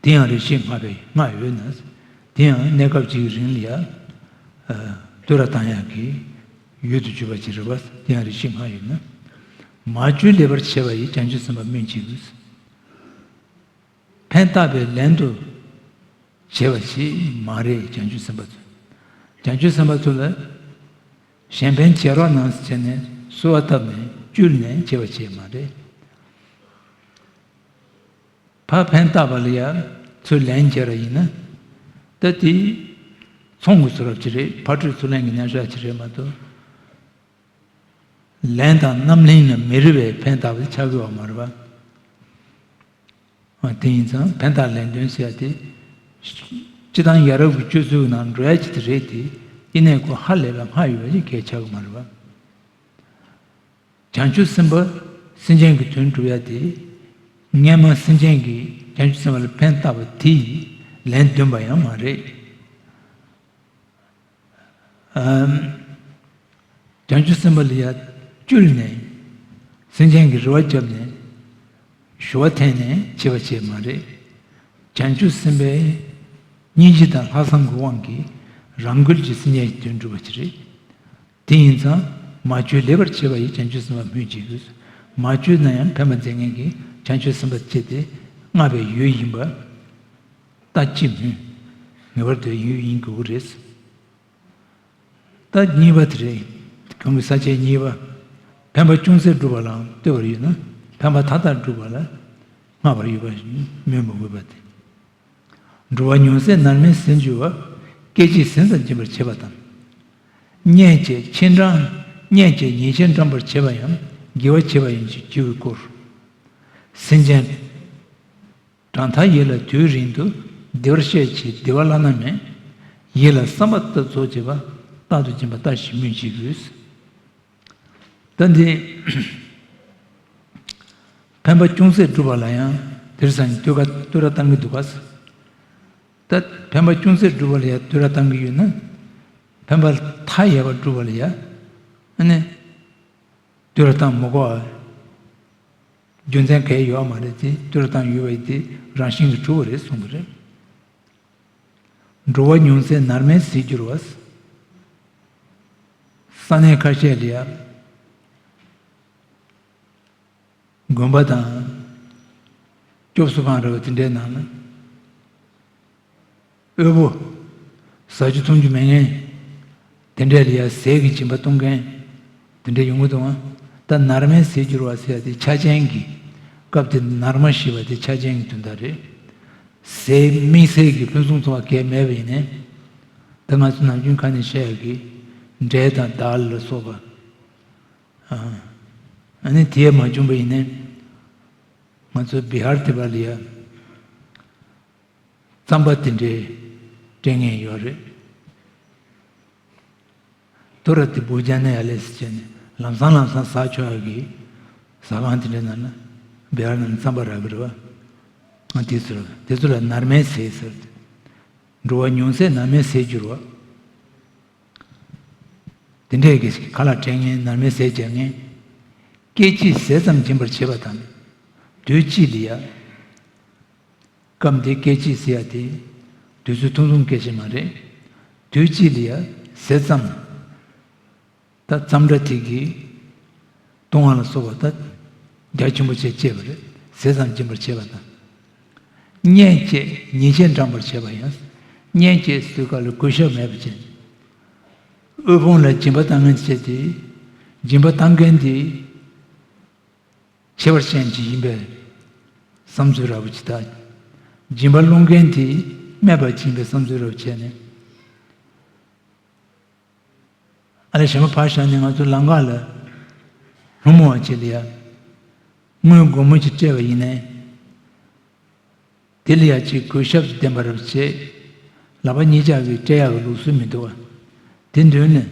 དེ་ཡང་རེ་ཞིག་བསྔགས་པའི་བསྔགས་ཡོད་ན། དེ་ཡང་གནས་སྐབས་གཅིག་གི་རིང་ལ་ཡ། ཨ། བསྟོད་ར་བཏང་ཡག་གི་ཡུལ་དུ་གྱུར་པ་ཅིག་རེད་པ། དེ་ཡང་རེ་ཞིག་བསྔགས་ཡོད་ན། མ་བཅོལ་ལེགས་པར་བྱས་པ་ཡིས་བྱང་ཆུབ་སེམས་དཔའ་སྨོས་ཅི་དགོས། ཕན་བཏགས་པའི་ལན་དུ་བྱས་པ་ཞིག་མ་རེད། བྱང་ཆུབ་སེམས་དཔའ་ཚོ། བྱང་ཆུབ་སེམས་དཔའ་ཚོ་ལ་གཞན་ཕན་བྱེད་རོགས་གནང་ཟེར་ནས་གསོལ་བ་བཏབ་ནས་བཅོལ་ནས་བྱས་པ་ཞིག་མ་རེད། ཕར་ཕན་བཏགས་པ་ལ་ཡ་ཚུར་ལན་འཇལ་ར་ཡིན་ན། ད་དེ་ཚོང་གི་ཚུར་རབ་ཅིག་རེད། ཕར་སྤྲོད་ཚུར་ལེན་གྱི་མཉམ་བཞག་ཅིག་རེད་མ་གཏོགས། ལན་དང་རྣམ་ལྷན་ལ་མི་རེ་བའི་ཕན་བཏགས་པ་ཆགས་ཀྱི་ཡོད་མ་རེད་པ། ཨ། དེ་ཡིན་ཙང་ཕན་བཏགས་ལན་ལྡོན་ཟེར་ཡ་དེ། སྤྱིར་བཏང་ཡ་རབས་ཀྱི་སྤྱོད་ཚུལ་ནང་འགྲོ་ཡ་ཅིག་དེ་རེད་དེ། ཡིན་ནའི་ཁོ་ཧ་ལས་པའི་སྔགས་ཡོད་པ་ཞིག་གལ་ཆགས་ཀྱི་མ་རེད་པ། བྱང་ཆུབ་སེམས་དཔའ་སེམས་ཅན་གྱི་དོན་སྒྲུབ་ཡ་དེ། སྔན་མ་སེམས་ཅན་གྱིས་བྱང་ཆུབ་སེམས་དཔའ་ལ་ཕན་བཏགས་པ་དེ་ཡིས་ལན་འདོན་པ་ཡང་མ་རེད། ཨམ། བྱང་ཆུབ་སེམས་དཔའ་ལ་ཡ་བཅོལ་ནས། སེམས་ཅན་གྱི་རེ་བ་བརྒྱབ་ནས། ཞུ་བ་འཐེན་ནས་བྱས་པ་ཞིག་མ་རེད། བྱང་ཆུབ་སེམས་དཔའི་སྙིང་རྗེ་དང་ལྷག་བསམ་གྱི་དབང་གིས་རང་འགུལ་གྱིས་སེམས་ཅན་གྱི་དོན་སྒྲུབ་པ་ཞིག་རེད། དེ་ཡིན་ཙང་མ་བཅོལ་ལེགས་པར་བྱས་པ་ཡིས་བྱང་ཆུབ་སེམས་དཔའ་སྨོས་ཅི་དགོས། མ་བཅོལ་ན་ཡང་ཕན་པ་མཛད་མཁན་གྱི་བྱང་ཆུབ་སེམས་དཔའ་སྤྱད་དེ་བསྔགས་པའི་ཡུལ་ཡིན་པ། ལྟ་ཅི་སྨོས། ངེས་པར་དུ་ཡུལ་ཡིན་དགོས་ཀྱི་རེད། ད་གཉིས་པ་དེ་རེད། གོང་གི་ས་བཅད་གཉིས་པ། ཕན་པ་ཅུང་ཟད་བསྒྲུབས་པ་ལའང་བསྟོད་པར་ཡོད་ན། ཕན་པ་མཐའ་དག་བསྒྲུབས་པ་ལ་བསྔགས་པར་ཡོད་པ་སྨོས་མི་དགོས་པ་དེ། འགྲོ་བ་ཉུང་ཟད་ནར་མའི་ཟས་འཇུ་བ། སྐད་ཅིག་ཟིན་ཙམ་སྦྱིན་པར་བྱེད་པ་དང་། སྙན་བཅས་ཆེ་འབྲིང་། སྙན་བཅས་ཉེས་ཆད་འགྲངས་པར་བྱེད་པ་ཡང་དགེ་བ་བྱེད་པ་ཡིན་ཞེས་བརྗོད་པའི་སྐོར། སེམས་ཅན། གྲངས་མཐའ་ཡིད་ལ་དུས་རིང་དུ། བདེ་བར་གཤེགས་ཀྱི་བདེ་བ་བླ་ན་མེད། ཡིད་ལ་བསམ་པ་ལྟར་རྫོགས་བྱེད་པ། རྟག་ཏུ་སྦྱིན་པ་ལྟ་ཞིག་སྨོས་ཅི་དགོས། ད་འདི་ཕན་པ་ཅུང་ཟད་བསྒྲུབས་པ་ལ་ཡང་དེར་སང་བསྟོད་ཀ་བསྟོད་ར་བཏང་གི་འདུག་ག། ད་ཕན་པ་ཅུང་ཟད་བསྒྲུབས་པ་ལ་ཡང་བསྟོད་ར་བཏང་གི་ཡོད་ན། ཕན་པ་མཐའ་ཡས་པ་བསྒྲུབས་པ་ལ་ཡང་ཨ་ནི། བསྟོད་ར་བཏང་མི་དགོས་ཨ། རྒྱུ་མཚན་གང་ཡང་ཡོད་མ་རེད་དེ། བསྟོད་ར་བཏང་ཡོད་པ་ཡིན་ཏེ་རང་བཞིན་གྱིས་གྲུབ་པ་རེད་གསུངས་པ་རེད། འགྲོ་བ་ཉུང་ཟད་ནར་མའི་ཟས་འགྱུར་བ། ས་གནས་ཁ་ཤས་ལ་ཡ། དགོན་པ་དང་། སྐྱོབ་གསོ་ཁང་རེད་བ། དེ་འདྲའི་ནང་ལ། དབུལ་པོ། ཟ་རྒྱུ་འཐུང་རྒྱུ་མེད་མཁན། དེ་འདྲའི་ལ་ཡ་ཟས་ཀྱི་སྦྱིན་པ་གཏོང་མཁན། དེ་འདྲ་ཡོང་གི་འདུག་ཨ། ད་ནར་མའི་ཟས་བསྒྱུར་བ་ཟེར་ཡ་དེ་ཆ་ཅན་གྱི། སྐབས་དེ་ནར་མ་ཞེས་པ་དེ་ཆ་ཅན་གྱི་དོན་དག་རེད། ཟས་དམིགས་བསལ་གྱི་ཕུན་སུམ་ཚོགས་པ་གས་མེད་པ་ཡིན་ནའི། ད་ང་ཚོ་ནམ་རྒྱུན་ཁ་ནས་བཤད་ཡ་གི། འབྲས་དང་དཱལ་ལ་སོགས་པ། ཨ། ཨ་ནི་དེ་མ་བྱུང་བ་ཡིན་ནའི། ང་ཚོ་བི་ཧར་དེ་པ་ལ་ཡ། རྩམ་པ་དེ་འདྲའི་སྤྲད་མཁན་ཡོད་རེད། ཐོ་ར་དེ་བུ་ཇ་ནི་ཨ་ལེ་སི་བྱས་ནས་ལམ་སང་ལམ་སང་ཟ་ཆོག་ཡ་གི་ཟ་ཁང་དེ་འདྲའི་ནང་ལ་བི་ཧར་ནང་ལ་རྩམ་པ་རག་གི་རེད་བ། ང་དེ་ཚོ་ལ་དེ་ཚོ་ལ་ནར་མའི་ཟས་ཟེར་ཏེ། འགྲོ་བ་ཉུང་ཚད་ནར་མའི་ཟས་བསྒྱུར་བ། དེ་འདྲས་ཀྱི་ཁ་ལག་སྤྲད་མཁན་ནར་མའི་ཟས་བྱ་མཁན། སྐད་ཅིག་ཟས་ཙམ་སྦྱིན་པར་བྱེད་པ་དང་། དུས་གཅིག་ལ་ཡ། སྐབས་འདིའི་སྐད་ཅིག་ཟེར་ཡ་དེ། དུས་ཚོད་ཐུང་ཐུང་སྐད་ཆ་མ་རེད། དུས་གཅིག་ལ་ཡ་ཟས་ཙམ། ད་རྩམ་འདྲ་དེ་གིས་བཏུང་བ་ལ་སོགས་པ་ད་རྒྱ་ཆེན་པོ་བྱས་བཅད་པ་རེད། ཟས་ཙམ་སྦྱིན་པར་བྱེད་པ་དང་། གཉེན་བཅས་ཉེས་ཆད་འགྲངས་པར་བྱེད་པ་ཡང་། གཉེན་བཅས་ཟེར་དུས་སྐབས་ལ་གུས་ཞབས་མེད་པ་བྱས། དབུལ་ཕོངས་ལ་སྦྱིན་པ་བཏང་མཁན་བྱས་ཏེ། སྦྱིན་པ་བཏང་མཁན་དེ། ཁྱད་པར་ཅན་ཅིག་ཡིན་པའི་བསམ་ཚུལ་ར་བ་ཅིག་དང་། སྦྱིན་པ་སློང་མཁན་དེ་སྨད་པ་ཅིག་ཡིན་པའི་བསམ་ཚུལ་ར་བ་བྱས་ནས། ཨ་ལས་གཞན་པ་ཕར་བཞག་ནས་ང་ཚོ་ལམ་ཁ་ལ་སློང་མོ་བ་ཅིག་ལ་ཡ། དངུལ་སྒོར་མོ་ཅིག་སྤྲད་པ་ཡིན་ནའི། དེ་ལ་ཡ་ཅིག་གུས་ཞབས་ལྡན་པ་ར་བ་བྱས། ལག་པ་གཉིས་ཆ་གིས་སྤྲད་ཡག་གི་ལུགས་སྲོལ་མི་འདུག་བ། དེ་མདུན་ནས།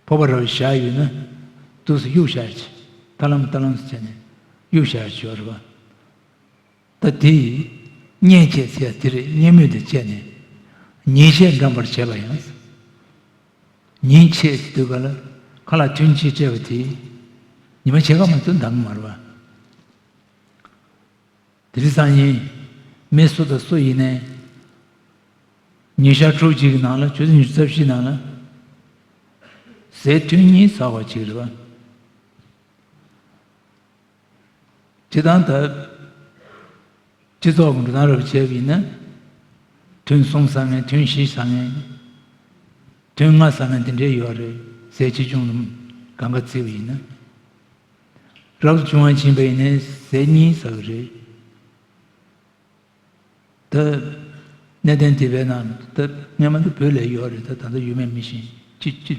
ཕོར་པ་ར་བ་བཞག་ཡོད་ན། འདུག་སེ་གཡུག་བཞག་ཡ་ཅིག་ཏ་ལམ་ཏ་ལམ་སེ་བྱས་ནས་གཡུག་བཞག་ཡ་ཅིག་ཡོད་རེད་བ། ད་དེ་ཡིས་གཉེན་བཅས་ཟེར་ཡ་དེ་རེད། གཉེན་མོས་དེ་བཅས་ནས་ཉེས་ཆད་འགྲངས་པར་བྱས་པ་ཡང་། ཉེས་ཆད་ཟེར་དུས་ག་ལ་ཁ་ལག་ཐུན་གཅིག་སྤྲད་པ་དེ་ཉི་མ་ཕྱེད་ཀ་མ་གཏོགས་འདང་གི་མ་རེད་བ། དེ་རིང་སང་ཉིན་མི་སུ་དང་སུ་ཡིན་ནའི་ཉིན་ཞག་ཕྲུགས་གཅིག་གི་ནང་ལ་ཆུ་ཚོད་ཉི་ཤུ་རྩ་བཞི་ནང་ལ་ཟས་ཐུན་གཉིས་ཟ་བ་ཅིག་རེད་བ། སྤྱིར་བཏང་ད་སྤྱི་ཚོགས་ཀྱི་འགྲོ་སྟངས་རབ་བྱས་པ་ཡིན་ན། ཐུན་གསུམ་ཟ་མཁན། ཐུན་བཞི་ཟ་མཁན། ཐུན་ལྔ་ཟ་མཁན་དེ་འདྲས་ཡོད་རེད། ཟས་ཆེ་ཆུང་ལ་གང་ག་བརྩིས་པ་ཡིན་ན། རབ་ཏུ་བྱུང་བ་ཕྱིན་པ་ཡིན་ནའི་ཟས་གཉིས་ཟ་གི་རེད། ད་གནས་བརྟན་སྡེ་པའི་ནང་ད་སྔོན་མ་ད་བོད་ལ་ཡོད་རེད། ད་ད་ལྟ་ཡོད་མེད་མི་ཤེས། ཅི་ཅི།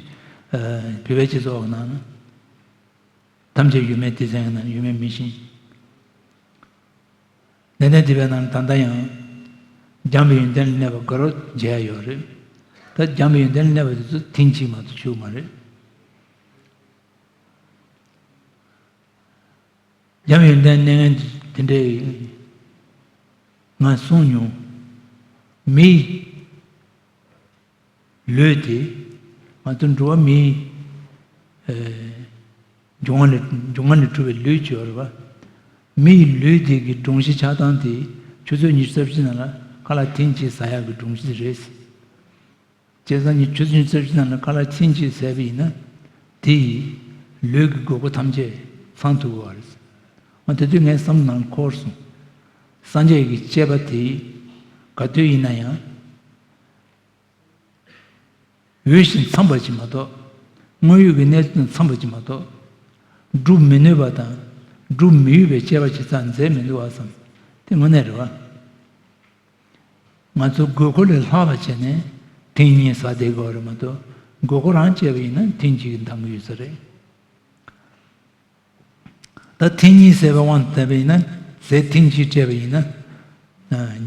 ཨ། བོད་པའི་སྤྱི་ཚོགས་ནང་ན་ཐམས་ཅད་ཡོད་མེད་སྡེ་ཚན་ནང་ཡོད་མེད་མི་ཤེས། གནས་བརྟན་སྡེ་པའི་ནང་ད་ལྟ་ཡང་འཇམ་པའི་ཡོན་ཏན་ལ་གནས་པ་དགའ་རབ་མཇལ་ཡོད་རེད། ད་འཇམ་པའི་ཡོན་ཏན་ལ་གནས་པ་དེ་ཚོ་ཐེངས་གཅིག་མ་གཏོགས་བཞུགས་མ་རེད། འཇམ་ཡོན་ཏན་གནས་ངན་དེ་འདྲའི་ང་གསུངས་མྱོང་། མིའི་ལུས་དེ་ང་ཚོ་འགྲོ་བ་མིའི་ཨེ་འབྱུང་བ་ལས་འབྱུང་བ་ལས་གྲུབ་པའི་ལུས་ཅིག་ཡོད་རེད་བ། མིའི་ལུས་དེ་གི་སྒྲོམ་གཞི་ཆགས་སྟངས་དེ་ཆུ་ཚོད་ཉི་ཤུ་རྩ་བཞི་ནང་ལ་ཁ་ལག་ཐེངས་གཅིག་ཟ་ཡག་གི་སྒྲོམ་གཞི་རེད། བྱས་ཙང་ཉི་ཆུ་ཚོད་ཉི་ཤུ་རྩ་བཞི་ནང་ལ་ཁ་ལག་ཐེངས་གཅིག་ཟས་པ་ཡིན་ན། དེ་ཡིས་ལུས་ཀྱི་དགོས་མཁོ་ཐམས་ཅད་ཚང་ཐུབ་ཀྱི་ཡོད་རེད། འོ་དེ་དུས་ངའི་བསམ་བློ་ནང་འཁོར་སོང་། སངས་རྒྱས་ཀྱི་བཅས་པ་དེ་ག་དུས་ཡིན་ན་ཡང་། འོས་ཤིང་འཚམས་པ་ཅིག་མ་གཏོགས། དངོས་ཡོད་ཀྱི་གནས་ཚུལ་དང་འཚམས་པ་ཅིག་མ་གཏོགས། སྒྲུབ་མི་ནུས་པ་དང་། སྒྲུབ་མི་འོས་པའི་བཅས་པ་ཅིག་རྩ་མཛད་མི་འདུག་བསམ། དེ་དངོས་གནས་རེད་བ། ང་ཚོ་དགོས་མཁོ་ལས་ལྷག་པ་བྱས་ནས་ཐེངས་གཉིས་ཟ་བསྡད་དགོས་རེད་མ་གཏོགས། དགོས་མཁོ་རང་བཅད་པ་ཡིན་ན་ཐེངས་གཅིག་གིས་འདང་གི་ཡོད་ས་རེད། ད་ཐེངས་གཉིས་ཟས་པའི་དབང་དུ་བཏང་བ་ཡིན་ན། ཟས་ཐེངས་གཅིག་སྤྲད་པ་ཡིན་ན།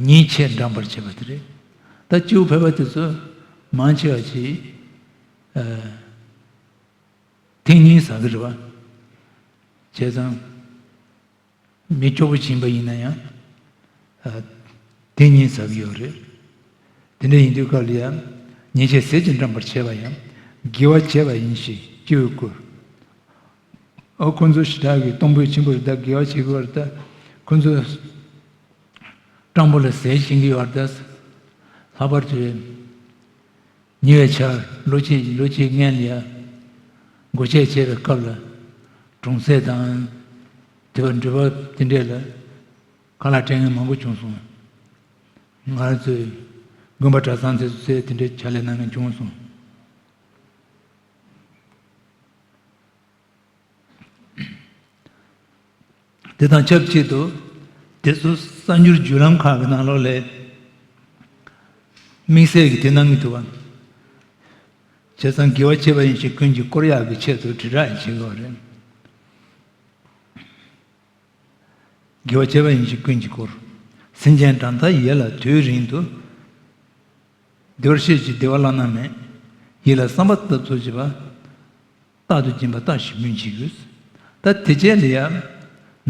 ཉེས་ཆད་འགྲངས་པར་བྱེད་པ་དེ་རེད། ད་སྐྱེ་བོ་ཕལ་པ་དེ་ཚོ་མང་ཆེ་བ་ཞིག་ཐེངས་གཉིས་ཟ་གི་རེད་བ། བྱས་ཙང་། མི་སྐྱོ་པོ་ཕྱིན་པ་ཡིན་ན་ཡང་། ཨ། དེ་ཉིད་ཟབ་ཡོད་རེད། དེ་འདྲ་ཡིན་དུས་སྐབས་ལ་ཡང་། ཉེས་ཆད་ཟས་ཀྱིས་འགྲངས་པར་བྱེད་པ་ཡང་། དགེ་བ་བྱས་པ་ཡིན་ཞེས་སྐྱེ་བོས་བཀུར། ཨོ་ཁོ་ཚོ་ཞེ་དྲག་གི་གཏོང་ཕོད་ཆེན་པོ་རེད། ད་དགེ་བ་བྱེད་དགོས་རེད། ད་ཁོ་ཚོ་སྤྲང་པོ་ལ་ཟས་སྦྱིན་གྱི་ཡོད་རེད། ད་ལྷག་པར་དུ། ཉེ་བའི་ཆར་ལོ་གཅིག་ལོ་གཅིག་སྔོན་ལ་ཡ། སྒོ་ཕྱེ་བྱེད་པའི་སྐབས་ལ་གྲོང་གསེབ་དང་དེ་བ་འགྲུལ་པ་དེ་འདྲས་ལ་ཁ་ལག་སྤྲད་མཁན་མང་པོ་བྱུང་སོང་། ང་རང་ཚོའི་དགོན་པ་གྲྭ་ཚང་དེ་ཚོ་ཚོས་དེ་འདྲའི་ཕྱག་ལས་གནང་མཁན་བྱུང་སོང་། དེ་དང་ཆབས་ཅིག་ཏུ་དེ་ཚོ་གསར་འགྱུར་བརྒྱུད་ལམ་ཁག་གི་ནང་ལོགས་ལས་དམིགས་བསལ་གྱི་དེ་གནང་གི་འདུག་བ། བྱས་ཙང་དགེ་བ་བྱས་པ་ཡིན་ཞེས་ཀུན་གྱིས་བསྐོར་ཡག་གི་ཆེད་དུ་དྲིལ་བསྒྲགས་བྱེད་དགོས་རེད། དགེ་བ་བྱས་པ་ཡིན་ཞེས་ཀུན་གྱིས་བསྐོར། སེམས་ཅན་གྲངས་མཐའ་ཡས་ལ་དུས་རིང་དུ། བདེ་བར་གཤེགས་ཀྱི་བདེ་བ་བླ་ན་མེད། ཡིད་ལ་བསམ་པ་བཏབ་ཚུལ་བྱེད་པ། རྟག་ཏུ་སྦྱིན་པ་བརྟག་ཞིབ་སྨོན་བྱེད་དགོས། ད་དེ་རྗེས་ལ་ཡང་།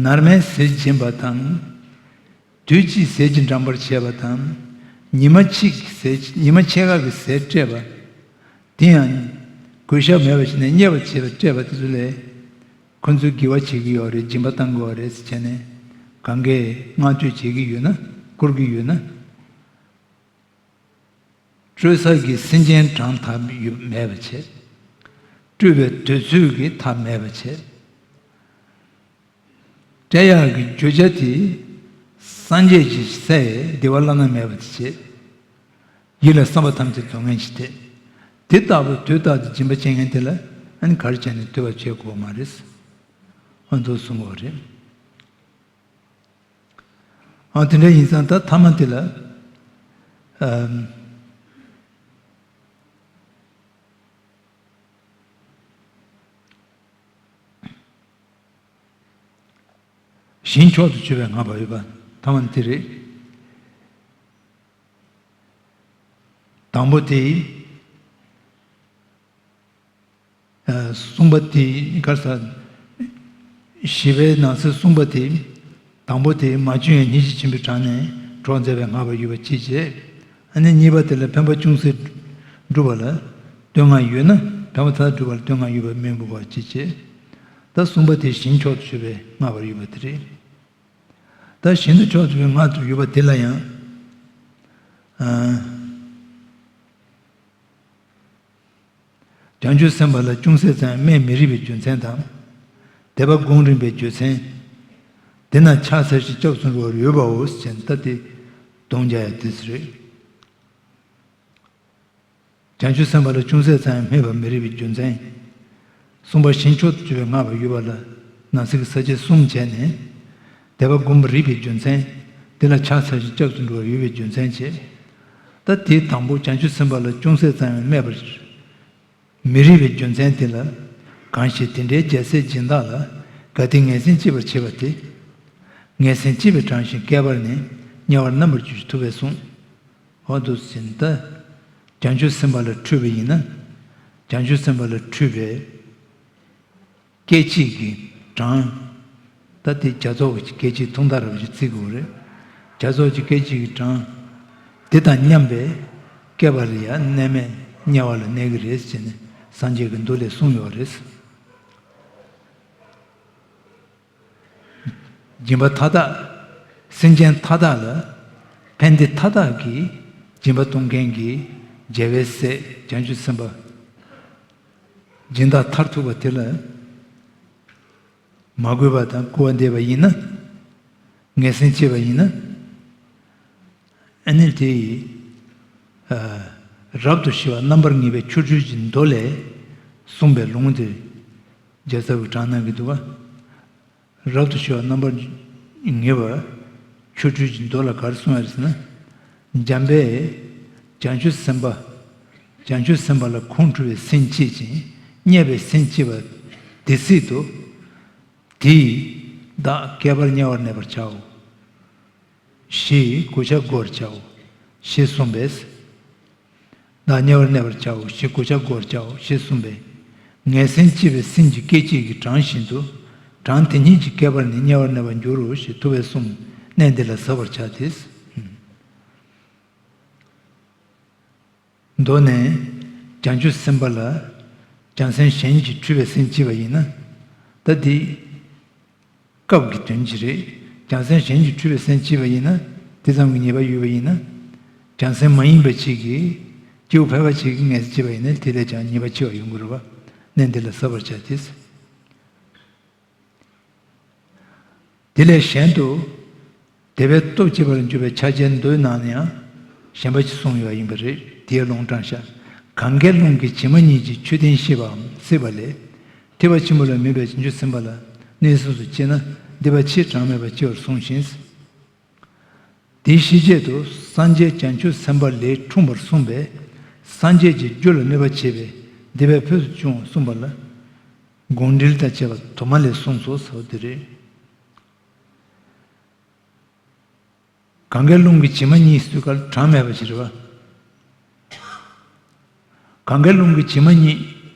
ནར་མའི་ཟས་སྦྱིན་པ་དང་། དུས་གཅིག་ཟས་ཀྱི་འགྲམ་པར་བྱས་པ་དང་། ཉི་མ་གཅིག་ཟས་ཉི་མ་ཕྱེད་ཀ་གི་ཟས་སྤྲད་པ། དེ་ཡང་། གུས་ཞབས་མེད་པར་བྱས་ནས་བརྙས་པར་བྱས་པ་སྤྲད་པ་དེ་ཚོ་ལས། ཁོ་ཚོས་དགེ་བ་བྱེད་ཀྱི་ཡོད་རེད། སྦྱིན་པ་བཏང་གི་ཡོད་རེད་ཟེར་བྱས་ནས། གང་གས་བསྔགས་བསྟོད་བྱེད་ཀྱི་ཡོད་ན། བསྐུར་གྱི་ཡོད་ན། སྤྲོད་ས་གི་སེམས་ཅན་གྲངས་ཐབས་ཡོད་མེད་པ་བྱས། སྤྲོད་པའི་དུས་ཚོད་ཀྱི་ཐབས་མེད་པ་བྱས། སྤྲད་ཡག་གི་བརྗོད་བྱ་དེ་སངས་རྒྱས་ཀྱི་སའི་བདེ་བ་བླ་ན་མེད་པ་དེ་བྱས། ཡིད་ལ་བསམ་པ་ཐམས་ཅད་རྫོགས་ངེས་ཀྱི་དེ། དེ་ལྟ་བུ་དུས་རྟག་ཏུ་སྦྱིན་པ་བྱེད་མཁན་དེ་ལ་ཨ་ནི་ག་རེ་བྱས་ནས་བསྟོད་པ་བྱེད་དགོས་མ་རེད། ཨ་འདུག་གསུང་གི་ཡོད་རེད། ཨ་དེ་འདྲ་ཡིན་ཙང་ད་ཐ་མ་དེ་ལ། ཨམ། ཞིང་མཆོག་ཏུ་གྱུར་པའི་བསྔགས་པ་ཡོད་པ་ཐ་མ་དེ་རེད། དང་པོ་དེ། གསུམ་པ་དེ་ག་ས། བཞི་པའི་ནང་གསེས་གསུམ་པ་དེ། དང་པོ་དེ་མ་བྱོན་ཡང་སྙིང་རྗེ་ཆེན་པོའི་གྲངས་ནས་གྲོགས་མཛད་པའི་བསྔགས་པ་ཡོད་པ་གཅིག་བྱས། ཨ་ནི་གཉིས་པ་དེ་ལ་འཕེན་པ་ཅུང་ཟད་སྒྲུབ་པ་ལ་བསྟོད་བསྔགས་ཡོད་ན། འཕེན་པ་མཐའ་དག་སྒྲུབ་པ་ལ་བསྟོད་བསྔགས་ཡོད་པ་སྨོས་པ་གཅིག་བྱས། ད་གསུམ་པ་དེ་ཞིང་མཆོག་ཏུ་གྱུར་པའི་བསྔགས་པ་ཡོད་པ་དེ་རེད། ད་ཞིང་དུ་མཆོག་ཏུ་གྱུར་པའི་བསྔགས་པ་ཡོད་པ་དེ་ལ་ཡང་། ཨ། བྱང་ཆུབ་སེམས་དཔའ་ལ་ཅུང་ཟད་ཙམ་ཡང་སྨད་མི་རིགས་པའི་རྒྱུ་མཚན་དང་། དད་པ་སྒོམ་རིམ་པའི་རྒྱུ་མཚན། དེ་རྣམས་ཕྱག་འཚལ་ཞིང་སྐྱབས་སུ་འགྲོ་བར་འོས་པའོ་ཞེས་ད་དེ་སྡོམ་རྒྱག་ཡ་དེ་རེད། བྱང་ཆུབ་སེམས་དཔའ་ལ་ཅུང་ཟད་ཙམ་ཡང་སྨད་པ་མི་རིགས་པའི་རྒྱུ་མཚན། གསུམ་པ་ཞིང་མཆོག་ཏུ་གྱུར་པའི་བསྔགས་པ་ཡོད་པ་ལ་ནང་གསེས་ཀྱི་ས་བཅད་གསུམ་བྱས་ནས། དད་པ་སྒོམ་པ་རིགས་པའི་རྒྱུ་མཚན། དེ་ལ་ཕྱག་འཚལ་ཞིང་སྐྱབས་སུ་འགྲོ་བར་འོས་པའི་རྒྱུ་མཚན་བྱས། ད་དེའི་དང་པོ་བྱང་ཆུབ་སེམས་དཔའ་ལ་ཅུང་ཟད་ཙམ་ཡང་སྨད་པར་མི་རིགས་པའི་རྒྱུ་མཚན་དེ་ལ། གང་ཞིག་དེ་འདྲའི་རྒྱལ་སྲས་སྦྱིན་བདག་ལ། གལ་ཏེ་ངན་སེམས་སྐྱེས་པར་བྱེད་པ་དེ། ངན་སེམས་སྐྱེས་པའི་གྲངས་བཞིན་བསྐལ་པར་ནི། དམྱལ་བར་རྣམ་པར་འགྱུར་ཞེས་ཐུབ་པས་གསུངས། འོ་འདུག་ཟིན་ད། བྱང་ཆུབ་སེམས་དཔའ་ལ་འཁྲུལ་པ་ཡིན་ན། བྱང་ཆུབ་སེམས་དཔའ་ལ་འཁྲུལ་པའི་སྐད་ཅིག་གི་གྲངས། ད་དེ་བརྒྱ་རྫོགས་ཀྱི་སྐད་ཅིག་ཐུང་མཐའ་རབ་ཅིག་བརྩི་དགོས་རེད། བརྒྱ་རྫོགས་ཀྱི་སྐད་ཅིག་གི་གྲངས། དེ་དང་མཉམ་པའི་བསྐལ་པ་ལ་ཡང་གནས་མེད་དམྱལ་བ་ལ་གནས་ཀྱི་རེད་ཟེར་ནས་སངས་རྒྱས་ཀྱི་མདོ་ལས་གསུངས་ཡོད་རེད། སྦྱིན་པ་མཐའ་དག་སེམས་ཅན་མཐའ་དག་ལ་ཕན་བདེ་མཐའ་དག་གི་སྦྱིན་པ་གཏོང་མཁན་གྱི་རྒྱལ་བའི་སྲས་བྱང་ཆུབ་སེམས་དཔའ། སྦྱིན་བདག་མཐར་ཐུག་པ་དེ་ལ་མ་གུས་པ་དང་སྐུར་བ་འདེབས་པ་ཡིན་ན། ངན་སེམས་སྐྱེས་པ་ཡིན་ན། ཨ་ནི་དེ་ཡིས། ཨ། རབ་ཏུ་ཞི་བ་རྣམ་པར་ངེས་པའི་ཆོ་འཕྲུལ་གྱི་མདོ་ལས་གསུངས་པའི་ལུང་དེ་རྒྱལ་ཚབ་ཀྱིས་དྲངས་གནང་གི་འདུག་བ། རབ་ཏུ་ཞི་བ་རྣམ་པར་ངེས་པ་ཆོ་འཕྲུལ་གྱི་མདོ་ལ་ག་རེ་གསུངས་ཡོད་ཟེར་ན། འཇམ་དཔལ་བྱང་ཆུབ་སེམས་དཔའ། བྱང་ཆུབ་སེམས་དཔའ་ལ་ཁོང་ཁྲོ་བའི་སེམས་སྐྱེད་ཅིང་བརྙས་པའི་སེམས་སྐྱེས་པ་དེ་སྲིད་དུ། དེས་བདག་བསྐལ་པར་དམྱལ་བར་གནས་པར་བྱའོ། ཞེས་གུས་ཕྱག་བསྐོར་བྱའོ། ཞེས་གསུངས་པས། བདག་དམྱལ་བར་གནས་པར་བྱའོ་ཞེས་གུས་ཕྱག་བསྐོར་བྱའོ་ཞེས་གསུངས་པས། ངན་སེམས་སྐྱེས་པའི་སེམས་ཀྱི་སྐད་ཅིག་གི་གྲངས་བཞིན་དུ། གྲངས་དེ་ཉིད་ཀྱི་བསྐལ་པར་ནི་དམྱལ་བར་གནས་པར་འགྱུར་རོ་ཞེས་ཐུབ་པས་གསུངས་ནས་འདི་ལ་གཟབ་པར་བྱ་སྟེ། མདོ་ནས་བྱང་ཆུབ་སེམས་དཔའ་ལ་བྱང་སེམས་གཞན་གྱིས་འཁྲུལ་པའི་སེམས་སྐྱེས་པ་ཡིན་ན། ད་འདི་སྐབས་ཀྱི་དོན་གྱིས་རེད། བྱང་སེམས་གཞན་གྱིས་འཁྲུལ་པའི་སེམས་སྐྱེས་པ་ཡིན་ན། དེ་ཙམ་གྱི་ཉེས་པ་ཡོད་པ་ཡིན་ན། བྱང་སེམས་མ་ཡིན་པ་ཅིག་གིས་སྐྱེ་བོ་ཕལ་པ་ཅིག་གིས་ངན་སེམས་སྐྱེས་པ་ཡིན་ན་དེ་ལས་ཀྱང་ཉེས་པ་ཆེ་བ་ཡོང་གི་རེད་བ། གནས་འདི་ལ་གཟབ་པར་བྱ་སྟེ། དེ་ལས་གཞན་དུ། དེ་བས་སྟོབས་ཆེ་བར་འགྱུར་བའི་ཕྱག་རྒྱའི་མདོའི་ནང་ན་ཡང་གཞན་པ་ཅིག་གསུངས་ཡོད་པ་ཡིན་པ་རེད། དེའི་ལུང་དྲངས་ཤག་གངྒཱའི་ཀླུང་གི་བྱེ་མ་སྙེད་ཀྱི་མཆོད་རྟེན་བཤིག་པའམ་བསྲེགས་པ་ལས། ཐེག་པ་ཆེན་པོ་ལ་མོས་པའི་བྱང་ཆུབ་སེམས་དཔའ་ལ་གནས་གསུམ་དུ་སྐྱེས་ན་འདི་པ་ཕྱིར་གྲངས་མེད་པར་སྐྱེ་བར་གསུངས་ཤིང་། དེའི་ཤེས་བྱེད་དུ་སངས་རྒྱས་བྱང་ཆུབ་སེམས་དཔའ་ལས་འཁྲུངས་པར་གསུངས་པས། སངས་རྒྱས་ཀྱི་རྒྱུ་ལ་གནོད་པ་བྱེད་པས་འདི་པའི་ཕུལ་དུ་བྱུང་བ་གསུངས་པ་ལ། དགོངས་འགྲེལ་དང་བཅས་པ་དུ་མ་ལས་གསུངས་སོ་ཟེར་བ་འདི་རེད། གངྒཱའི་ཀླུང་གི་བྱེ་མ་སྙེད་ཟེར་སྐབས་གྲངས་མེད་པ་ཞིག་རེད་པ། གངྒཱའི་ཀླུང་གི་བྱེ་མ་སྙེད་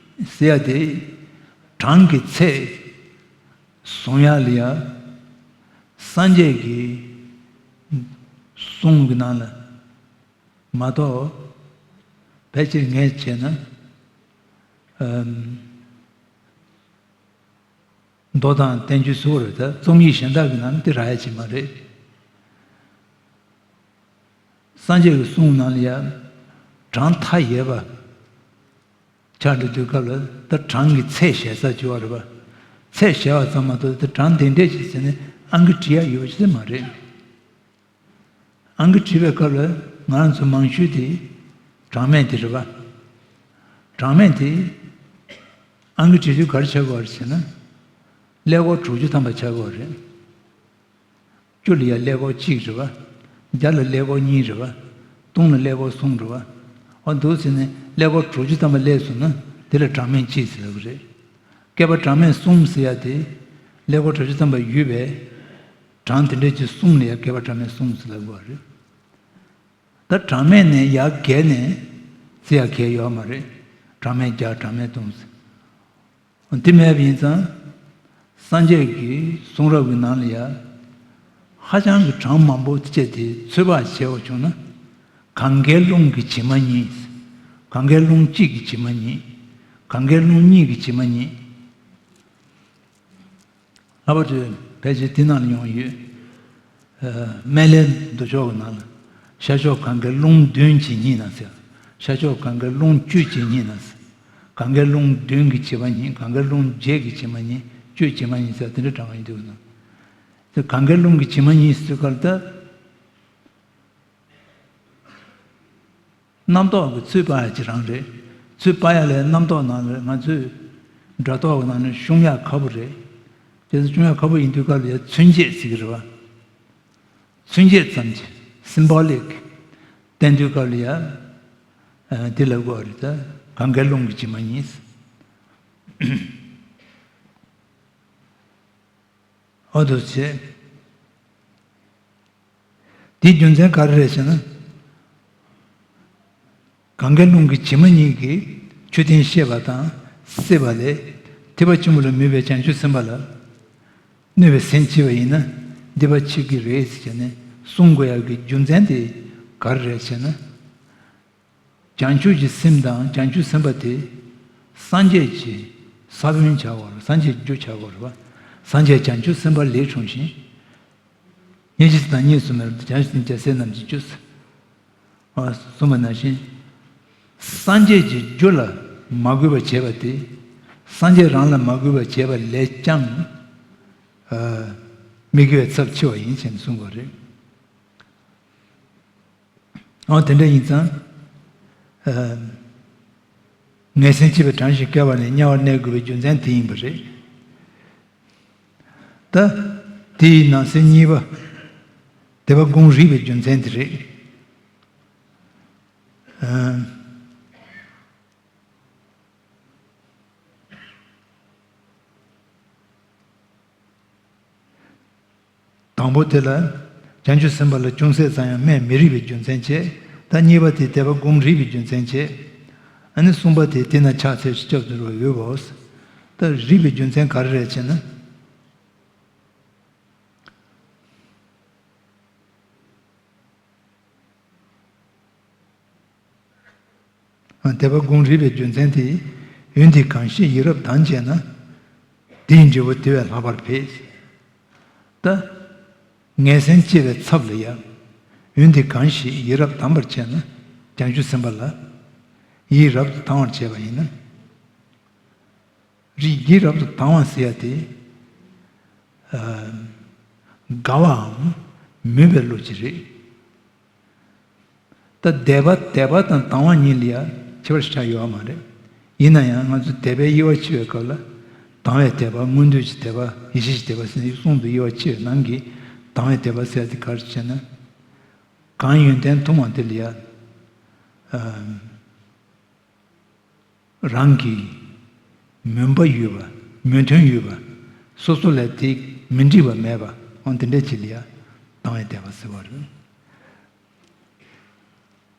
ཟེར་ཡ་དེ་གྲངས་ཀྱི་ཚད་བཟུང་ཡ་ལ་ཡ། སངས་རྒྱས་ཀྱི་གསུང་གི་ནང་ལ་མ་གཏོགས་ཕལ་ཆེར་ངས་བྱས་ན། ཨམ། མདོ་དང་བསྟན་བཅོས་སུ་རེད། ད་རྩོམ་ཡིག་གཞན་དག་གི་ནང་ནས་དེ་རག་ཡ་ཅིག་མ་རེད། སངས་རྒྱས་ཀྱི་གསུང་ནང་ལ་ཡང་གྲངས་མཐའ་ཡས་པ་ཆགས་འགྲོ་དུས་སྐབས་ལ། ད་གྲངས་ཀྱི་ཚད་གཞལ་ས་བྱུང་བ་རེད་པ། ཚད་གཞལ་བ་ཙམ་མ་གཏོགས་ད་གྲངས་དེ་འདྲས་ཅིག་ཟེར་ནས་ཨང་ཀི་བྲིས་ཡ་ཡོད་པ་ཅིག་མ་རེད། ཨང་ཀི་བྲིས་པའི་སྐབས་ལ་ང་རང་ཚོ་མང་ཤོས་དེ་གྲངས་མེད་དེ་རེད་པ། གྲངས་མེད་དེ་ཨང་ཀི་བྲིས་དུས་ག་རེ་ཆགས་ཀྱི་ཡོད་རེད་ཟེར་ན། ཀླད་ཀོར་དྲུག་ཅུ་ཐམ་པ་ཆགས་ཀྱི་ཡོད་རེད། བཅུ་ལ་ཡ་ཀླད་ཀོར་གཅིག་རེད་པ། བརྒྱ་ལ་ཀླད་ཀོར་གཉིས་རེད་པ། སྟོང་ལ་ཀླད་ཀོར་གསུམ་རེད་པ། འོ་འདུག་ཟེར་ནས་ཀླད་ཀོར་དྲུག་ཅུ་ཐམ་པ་སླེབས་སོང་ན་དེ་ལ་གྲངས་མེད་གཅིག་ཟེར་ལབ་ཀྱི་རེད། བསྐལ་པ་གྲངས་མེད་གསུམ་ཟེར་ཡ་དེ་ཀླད་ཀོར་དྲུག་ཅུ་ཐམ་པ་ཡོད་པའི་གྲངས་དེ་འདྲ་ཅིག་གསུམ་ལ་ཡ་བསྐལ་པ་གྲངས་མེད་གསུམ་ཟེར་ལབ་ཀྱི་ཡོད་རེད། ད་གྲངས་མེད་ནས་ཡར་བརྒལ་ནས་ཟེར་ཡ་གང་ཡང་ཡོད་མ་རེད། གྲངས་མེད་བརྒྱ། གྲངས་མེད་སྟོང་ཟེར། དེ་མེད་པ་ཡིན་ཙང་། སངས་རྒྱས་ཀྱི་གསུང་རབ་ཀྱི་ནང་ལ་ཡ། ཧ་ཅང་གི་གྲངས་མང་པོ་སྤྱད་དེ་ཚོད་དཔག་བྱས་པ་བྱུང་ན། གངྒཱའི་ཀླུང་གི་བྱེ་མ་སྙེད། གངྒཱའི་ཀླུང་གཅིག་གི་བྱེ་མ་སྙེད། གངྒཱའི་ཀླུང་གཉིས་ཀྱི་བྱེ་མ་སྙེད། ལྷག་པར་དུ་ཕལ་ཆེར་དེ་ནང་ལ་ཡོང་ཡོད། ཨ། སྨན་བླའི་མདོ་ཕྱོགས་ཀྱི་ནང་ལ། ཤར་ཕྱོགས་གངྒཱའི་ཀླུང་བདུན་གྱི་སྙེད་ན་ཟེར། ཤར་ཕྱོགས་གངྒཱའི་ཀླུང་བཅུ་གྱི་སྙེད་ན་ཟེར། གངྒཱའི་ཀླུང་བདུན་གྱི་བྱེ་མ་སྙེད། གངྒཱའི་ཀླུང་བརྒྱད་ཀྱི་བྱེ་མ་སྙེད། བཅུའི་བྱེ་མ་སྙེད་ཟེར་དེ་འདྲ་གྲངས་ཀ་ཡིན་འདུག་ན། དེ་གངྒཱའི་ཀླུང་གི་བྱེ་མ་སྙེད་ཟེར་སྐབས་ད། རྣམ་རྟོག་གི་ཚོད་དཔག་ཡ་ཅིག་རང་རེད། ཚོད་དཔག་ཡ་ལ་རྣམ་རྟོག་ནང་ལ་ང་ཚོས་སྒྲ་རྟོག་གི་ནང་ནས་ཤོང་ཡ་ཁག་པོ་རེད། དེ་ཚོ་ཤོང་ཡ་ཁག་པོ་ཡིན་དུས་སྐབས་ལ་ཡ་མཚོན་བྱེད་ཟེར་གི་རེད་པ། མཚོན་བྱེད་ཙམ་གྱི་སིམ་བྷོ་ལིག་བསྟན་དུས་སྐབས་ལ་ཡ། ཨ། དེ་ལབ་དགོས་པ་རེད། ད་གངྒཱའི་ཀླུང་གི་བྱེ་མ་སྙེད། འོ་འདུག་བྱས། དེའི་རྒྱུ་མཚན་ག་རེ་རེད་ཟེར་ན། གངྒཱའི་ཀླུང་གི་བྱེ་མ་སྙེད་ཀྱི་མཆོད་རྟེན་བཤིག་པ་དང་བསྲེགས་པ་ལས། ཐེག་པ་ཆེན་པོ་ལ་མོས་པའི་བྱང་ཆུབ་སེམས་དཔའ་ལ་གནོད་པའི་སེམས་སྐྱེས་པ་ཡིན་ན་འདི་པ་ཕྱིར་གྱི་རེད་ཟེར་ནས་གསུང་དགོས་ཡག་གི་རྒྱུ་མཚན་དེ་ག་རེ་རེད་ཟེར་ན། བྱང་ཆུབ་ཀྱི་སེམས་དང་བྱང་ཆུབ་སེམས་དཔའ་དེ་སངས་རྒྱས་ཀྱི་ས་བོན་ཆགས་པ་རེད། སངས་རྒྱས་རྒྱུ་ཆགས་པ་རེད་པ། སངས་རྒྱས་བྱང་ཆུབ་སེམས་དཔའ་ལས་འཁྲུངས་ཤིང་། སྙིང་རྗེ་དང་གཉིས་སུ་མེད་པར་བྱང་ཆུབ་སེམས་ཀྱི་རྒྱལ་སྲས་རྣམས་ཀྱི་རྒྱུ་ཟེར། ཨ། གསུངས་པ་ནང་བཞིན། སངས་རྒྱས་ཀྱི་རྒྱུ་ལ་མ་གུས་པ་བྱས་པ་དེ། སངས་རྒྱས་རང་ལ་མ་གུས་པ་བྱས་པ་ལས་ཀྱང་། ཨ། མི་དགེ་བའི་ཚབས་ཆེ་བ་ཡིན་ཞེས་གསུངས་པ་རེད། འོ་དེ་འདྲ་ཡིན་ཙང་། ཨ། ངན་སེམས་སྐྱེས་པའི་གྲངས་ཤིག་བསྐལ་པ་ནས་དམྱལ་བར་གནས་དགོས་པའི་རྒྱུ་མཚན་དེ་ཡིན་པ་རེད། ད་དེ་ཡི་ནང་གསེས་གཉིས་པ། དད་པ་སྒོམ་རིགས་པའི་རྒྱུ་མཚན་དེ་རེད། ཨ། དང་པོ་དེ་ལ་བྱང་ཆུབ་སེམས་དཔའ་ལ་ཅུང་ཟད་ཙམ་ཡང་སྨད་མི་རིགས་པའི་རྒྱུ་མཚན་བྱས། ད་གཉིས་པ་དེ་དད་པ་སྒོམ་རིགས་པའི་རྒྱུ་མཚན་བྱས། ཨ་ནི་གསུམ་པ་དེ་དེ་ན་ཕྱག་འཚལ་ཞིང་སྐྱབས་སུ་འགྲོ་བའི་འོས་པའོ། ད་རིགས་པའི་རྒྱུ་མཚན་ག་རེ་རེད་ཅེ་ན། དད་པ་སྒོམ་རིགས་པའི་རྒྱུ་མཚན་དེ། ཡུལ་འདི་གང་ཞིག་ཡིད་རབ་དམ་བཅས་ན། དེའི་འབྲས་བུ་དེ་བས་ལྷག་པར་འཕེལ། ད། ངན་སེམས་སྐྱེ་བའི་ཚབ་ལ་ཡང་། ཡུལ་འདི་གང་ཞིག་ཡིད་རབ་དམ་པར་བྱས་ན། བྱང་ཆུབ་སེམས་དཔའ་ལ། ཡིད་རབ་ཏུ་དང་བར་བྱས་པ་ཡིན་ན། རིགས་ཡིད་རབ་ཏུ་དང་བ་ཟེར་ཡ་དེ། ཨ། དགའ་བའམ་མོས་པའི་བློ་ཅིག་རེད། ད་དད་པ་དད་པ་དང་དང་བ་གཉིས་ལ་ཡ་ཁྱད་པར་ཆགས་ཡོད་པ་མ་རེད། ཡིན་ན་ཡང་ང་ཚོ་དད་པའི་དབྱེ་བ་ཕྱེ་བའི་སྐབས་ལ། དང་བའི་དད་པ། མངོན་འདོད་ཀྱི་དད་པ། ཡིད་ཆེས་ཀྱི་དད་པ་ཟེར་ནས་གསུམ་དུ་དབྱེ་བ་ཕྱེ་བའི་ནང་གི་དང་བའི་དད་པ་ཟེར་ཡ་དེ་ག་རེ་ཟེར་ན། གང་ཡོན་ཏན་ཐུབ་མ་དེ་ལ་ཡ། ཨ། རང་གི་མོས་པ་ཡོད་པ། མོས་མཐུན་ཡོད་པ། སོ་སོ་ལ་དེ་མི་འགྲིག་པ་མེད་པ། འོ་དེ་འདྲ་ཅིག་ལ་ཡ་དང་བའི་དད་པ་ཟེར་བ་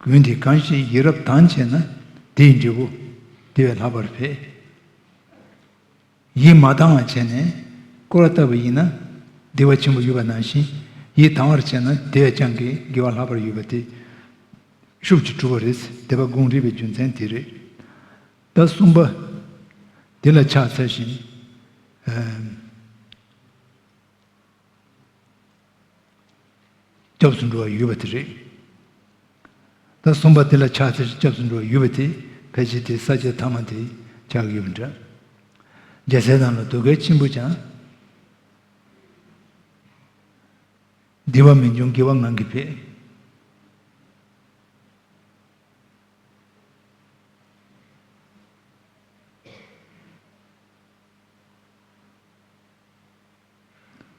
རེད། གང་ཞིག་ཡིད་རབ་དང་བྱས་ན། དེའི་འབྲས་བུ་དེ་བས་ལྷག་པར་འཕེལ། ཡིད་མ་དང་བ་བྱས་ནས་སྐོར་བ་བཏབ་པ་ཡིན་ན། བདེ་བ་ཆེན་པོ་ཡོད་པ་ནང་བཞིན། ཡིད་དང་བར་བྱས་ན་དེ་བས་ཀྱང་གི་དགེ་བ་ལྷག་པར་ཡོད་པ་དེ་ཤུགས་ཀྱིས་གྲུབ་པ་རེད། དད་པ་གུང་རིགས་པའི་རྒྱུ་མཚན་དེ་རེད། ད་གསུམ་པ། དེ་ལ་ཕྱག་འཚལ་ཞིང་། ཨ། སྐྱབས་སུ་འགྲོ་བ་ཡོད་པ་དེ་རེད། ད་གསུམ་པ་དེ་ལ་ཕྱག་འཚལ་ཞིང་སྐྱབས་སུ་འགྲོ་བ་ཡོད་པ་དེ་ཕལ་ཆེར་དེ་ས་བཅད་ཐ་མ་དེ་ཆགས་ཀྱི་ཡོད་པ་འདྲ། རྒྱལ་སྲས་རྣམས་ལ་དོ་གལ་ཆེན་པོ་ཀྱང་། བདེ་བ་མི་འབྱུང་དགེ་བ་ངང་གིས་འཕེལ།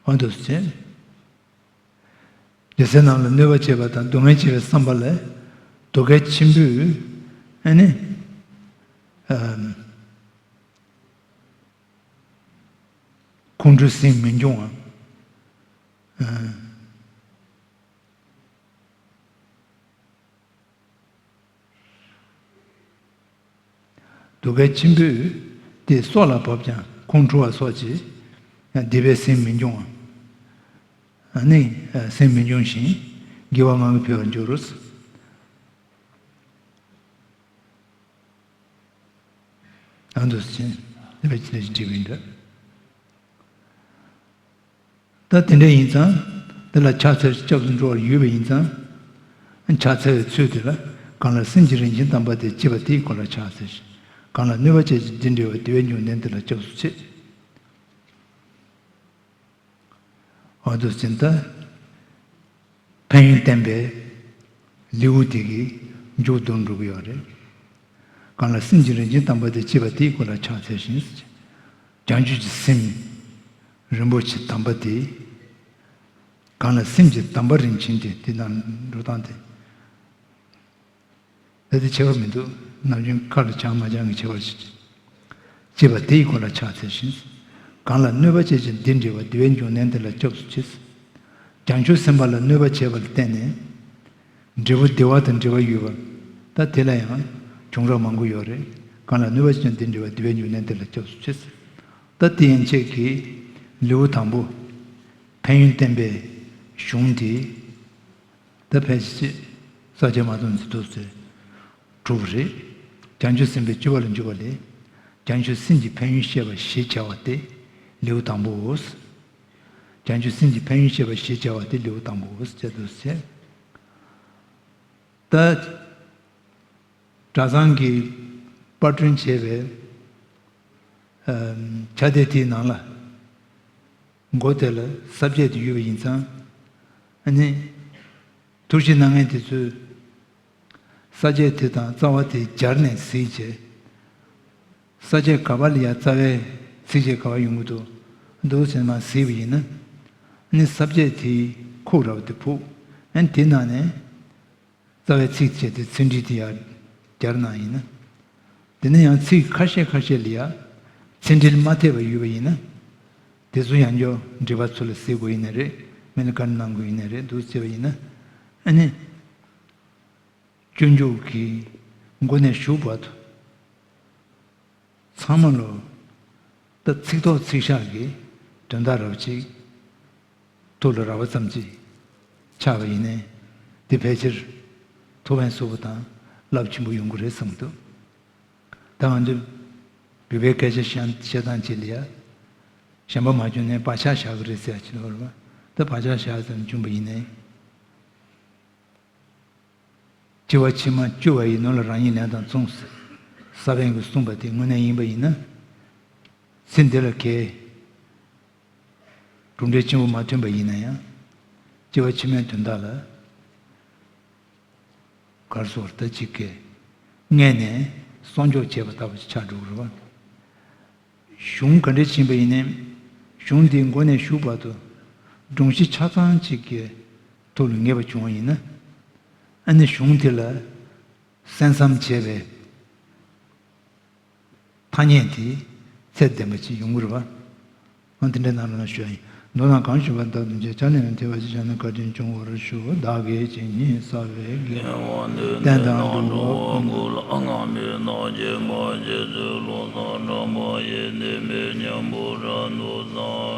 འོ་འདུག་སེ་བྱས། རྒྱལ་སྲས་རྣམས་ལ་གནོད་པ་བྱེད་པ་དང་སྡུག་བསྔལ་བྱེད་པའི་བསམ་པ་ལས་དོ་གལ་ཆེན་པོས་ཨ་ནི། ཨ། ཁོང་ཁྲོའི་སེམས་མི་འབྱུང་བ། ཨ། དོ་གལ་ཆེན་པོས་དེ་སྲོག་ལ་བབ་ཀྱང་ཁོང་ཁྲོ་བ་སོགས་ཀྱི་སྡིག་པའི་སེམས་མི་འབྱུང་བ། ཨ་ནི་སེམས་མི་འབྱུང་ཞིང་དགེ་བ་ངང་གིས་འཕེལ་བར་འགྱུར་རོ། ཨ་འདུག་སེ་བྱས་ནས་དེ་བས་ཅི་ལས་ཅི་འདྲི་བ་ཡིན་འདྲ། ད་དེ་འདྲ་ཡིན་ཙང་། དེ་ལ་ཕྱག་འཚལ་ཞིང་སྐྱབས་སུ་འགྲོ་བར་ཡོད་པ་ཡིན་ཙང་། ཕྱག་འཚལ་བའི་ཚུལ་དེ་ལ། གང་ལ་སེམས་ཀྱི་རང་བཞིན་དམ་པ་དེ་སྐྱེས་པ་དེའི་སྐོར་ལ་ཕྱག་འཚལ་ཞིང་། གང་ལ་གནོད་པ་བྱེད་ཅིང་སྡིག་འདྲེ་བ་དེ་བས་འབྱུང་གནས་དེ་ལ་སྐྱབས་སུ་མཆི། འོ་འདུག་སེ་བྱས་ནས་ད། ཕན་ཡོན་བསྟན་པའི་ལེའུ་དེ་གི་མཇུག་བསྡོམས་འགྲོ་གི་ཡོད་རེད། གང་ལ་སེམས་ཀྱི་རང་བཞིན་དམ་པ་དེ་སྐྱེས་པ་དེའི་སྐོར་ལ་ཕྱག་འཚལ་ཞིང་། བྱང་ཆུབ་ཀྱི་སེམས་རིན་པོ་ཆེ་དམ་པ་དེ། གང་ལ་སེམས་ཀྱི་དམ་པ་རིན་ཆེན་དེ། དེ་དང་འགྲོ་སྟངས་དེ། ད་དེ་ཁྱད་པར་མི་འདུག་ནམ་རྒྱུན་ཁ་ལ་བྱང་མ་བྱང་གི་ཁྱད་པར་ཞིག་སྐྱེས་པ་དེའི་སྐོར་ལ་ཕྱག་འཚལ་ཞིང་། གང་ལ་གནོད་པ་བྱེད་ཅིང་སྡིག་འདྲེ་བ་དེ་བས་འབྱུང་གནས་དེ་ལ་སྐྱབས་སུ་མཆི། བྱང་ཆུབ་སེམས་དཔའ་ལ་གནོད་པ་བྱས་པ་ལ་བརྟེན་ནས། འབྲས་བུ་བདེ་བ་དང་འབྲེལ་བ་ཡོད་པ། ད་དེ་ལ་ཡང་བྱུང་རབས་མང་པོ་ཡོད་རེད། གང་ལ་གནོད་པ་བྱེད་ཅིང་སྡིག་འདྲེ་བ་དེ་བས་འབྱུང་གནས་དེ་ལ་སྐྱབས་སུ་མཆི། ད་དེ་ཡན་ཆད་ཀྱི་ལེའུ་དང་པོ། ཕན་ཡོན་བསྟན་པའི་གཞུང་དེ། ད་ཕལ་ཆེར་ས་བཅད་མ་ཚང་ཚིག་ཐོ་ཚོས་གྲུབ་པ་རེད། བྱང་ཆུབ་སེམས་དཔའི་སྤྱོད་པ་ལ་འཇུག་པ་ལས། བྱང་ཆུབ་སེམས་ཀྱི་ཕན་ཡོན་བཤད་པ་ཞེས་བྱ་བ་སྟེ་ལེའུ་དང་པོའོ། བྱང་ཆུབ་སེམས་ཀྱི་ཕན་ཡོན་བཤད་པ་ཞེས་བྱ་བ་སྟེ་ལེའུ་དང་པོའོ་ཟེར་དུ་ཟེར། ད། གྲྭ་ཚང་གི་པར་སྐྲུན་བྱས་པའི་ཨམ། ཕྱག་དེབ་དེའི་ནང་ལ། མགོ་དེ་ལ་ས་བཅད་དེ་ཡོད་པ་ཡིན་ཙང་། ཨ་ནི། ཐུགས་རྗེ་གནང་མཁན་དེ་ཚོས་ས་བཅད་དེ་དང་རྩ་བ་དེ་སྦྱར་ནས་གཟིགས་བྱས། ས་བཅད་ག་པ་ལ་ཡང་རྩ་བའི་ཚིགས་བཅད་ག་པ་ཡོང་གི་འདུག་འདུག་ཟེར་མར་གཟིགས་པ་ཡིན་ན། ཨ་ནི་ས་བཅད་དེའི་ཁུག་འདྲ་བ་དེ་ཕུབ། ཨ་ནི་དེ་ནང་ནས། རྩ་བའི་ཚིགས་བཅད་དེ་ཚིག་འགྲེལ་དེ་ཡར་སྦྱར་གནང་ཡིན་ན། དེ་ནས་ཡང་ཚིག་ཁ་ཤས་ཁ་ཤས་ལ་ཡང་ཚིག་འགྲེལ་མ་ཐེབས་པ་ཡོད་པ་ཡིན་ན། དེ་ཚོ་ཡང་བསྐྱར་འགྲེལ་པ་ཚོ་ལ་གཟིགས་དགོས་ཡིན་ན་རེད། མིན་ན་བཀའ་འདྲི་གནང་དགོས་ཡིན་ན་རེད། འདུག་ཟེར་བ་ཡིན་ན། ཨ་ནི། སྤྱོད་འཇུག་གི་མགོ་ནས་གཞུག་བར་དུ། ཚང་མ་ལོ། ད་ཚིག་ཐོག་ཚིག་བཞག་གི་དོན་དག་རབ་ཅིག་ཐུགས་ལ་རག་པ་ཙམ་ཅིག་ཆགས་པ་ཡིན་ནའི། འདི་ཕལ་ཆེར་ཐུགས་ཕན་གསོས་པོ་དང་རླབས་ཆེན་པོ་ཡོང་གི་རེད་བསམ་འདུག་ད་ང་ཚོས་བོད་པའི་སྐད་ཆ་བཤད་བཤད་སྟངས་ཅིག་ལ་ཡ། གཞན་པ་མ་བྱུང་ནའི་བག་ཆགས་བཞག་གི་རེད་ཟེར་ཡ་ཅིག་ཡོད་རེད་པ། ད་བག་ཆགས་བཞག་ཙམ་བྱུང་པ་ཡིན་ནའི། སྐྱེ་བ་ཕྱི་མ་བཅུ་བ་ཡི་ནང་ལ་རང་ཉིད་ལན་དང་མཚུངས། ས་པཎ་གྱིས་གསུངས་པ་དེ་དངོས་གནས་ཡིན་པ་ཡིན་ན། ཚེ་འདི་ལ་གལ་གྲུབ་འབྲས་ཆེན་པོ་མ་ཐོན་པ་ཡིན་ན་ཡང་སྐྱེ་བ་ཕྱི་མའི་དོན་དག་ལ་གར་སོགས་ལྟ་ཅིག་གིས་མངལ་ནས་གསོག་འཇོག་བྱས་པ་ལྟ་བུ་ཆགས་འགྲོ་གི་རེད་བ། གཞུང་ག་འདྲ་ཕྱིན་པ་ཡིན་ནའི་གཞུང་འདིའི་མགོ་ནས་མཇུག་བར་དུ་སྒྲོམ་གཞི་ཆ་ཚང་གཅིག་གི་ཐོག་ལ་ངེས་པ་བྱུང་བ་ཡིན་ན། ཨ་ནི་གཞུང་དེ་ལ་གསན་བསམ་བྱས་པའི་ཐ་སྙད་དེ་ཚད་ལྡན་པ་ཅིག་ཡོང་གི་རེད་བ། ཨ་དེ་འདྲ་གནང་རོགས་གནང་ཞུ་ཡ་ཡིན། མདོར་ན་གང་ཞུས་པ་ལྟར་དུ་བྱས་ཕྱག་ལེན་ལ་དད་པ་ཅིག་བྱས་ན་བཀའ་དྲིན་འབྱུང་བར་ཞུ། བདག་གིས་ཇི་སྙེད་བསགས་པའི་དགེ་བ་བསྟན་དང་སྒྲུབ་པ་ཀུན་ལ་སྔ་མའི་ནང་བཞིན་མ་སྐྱེས་ཚེ་ལོ་གསར་གྲངས་མ་ཡིན་ནི་མེད་སྙམ་པོ་རབ་ཏུ་བསམ།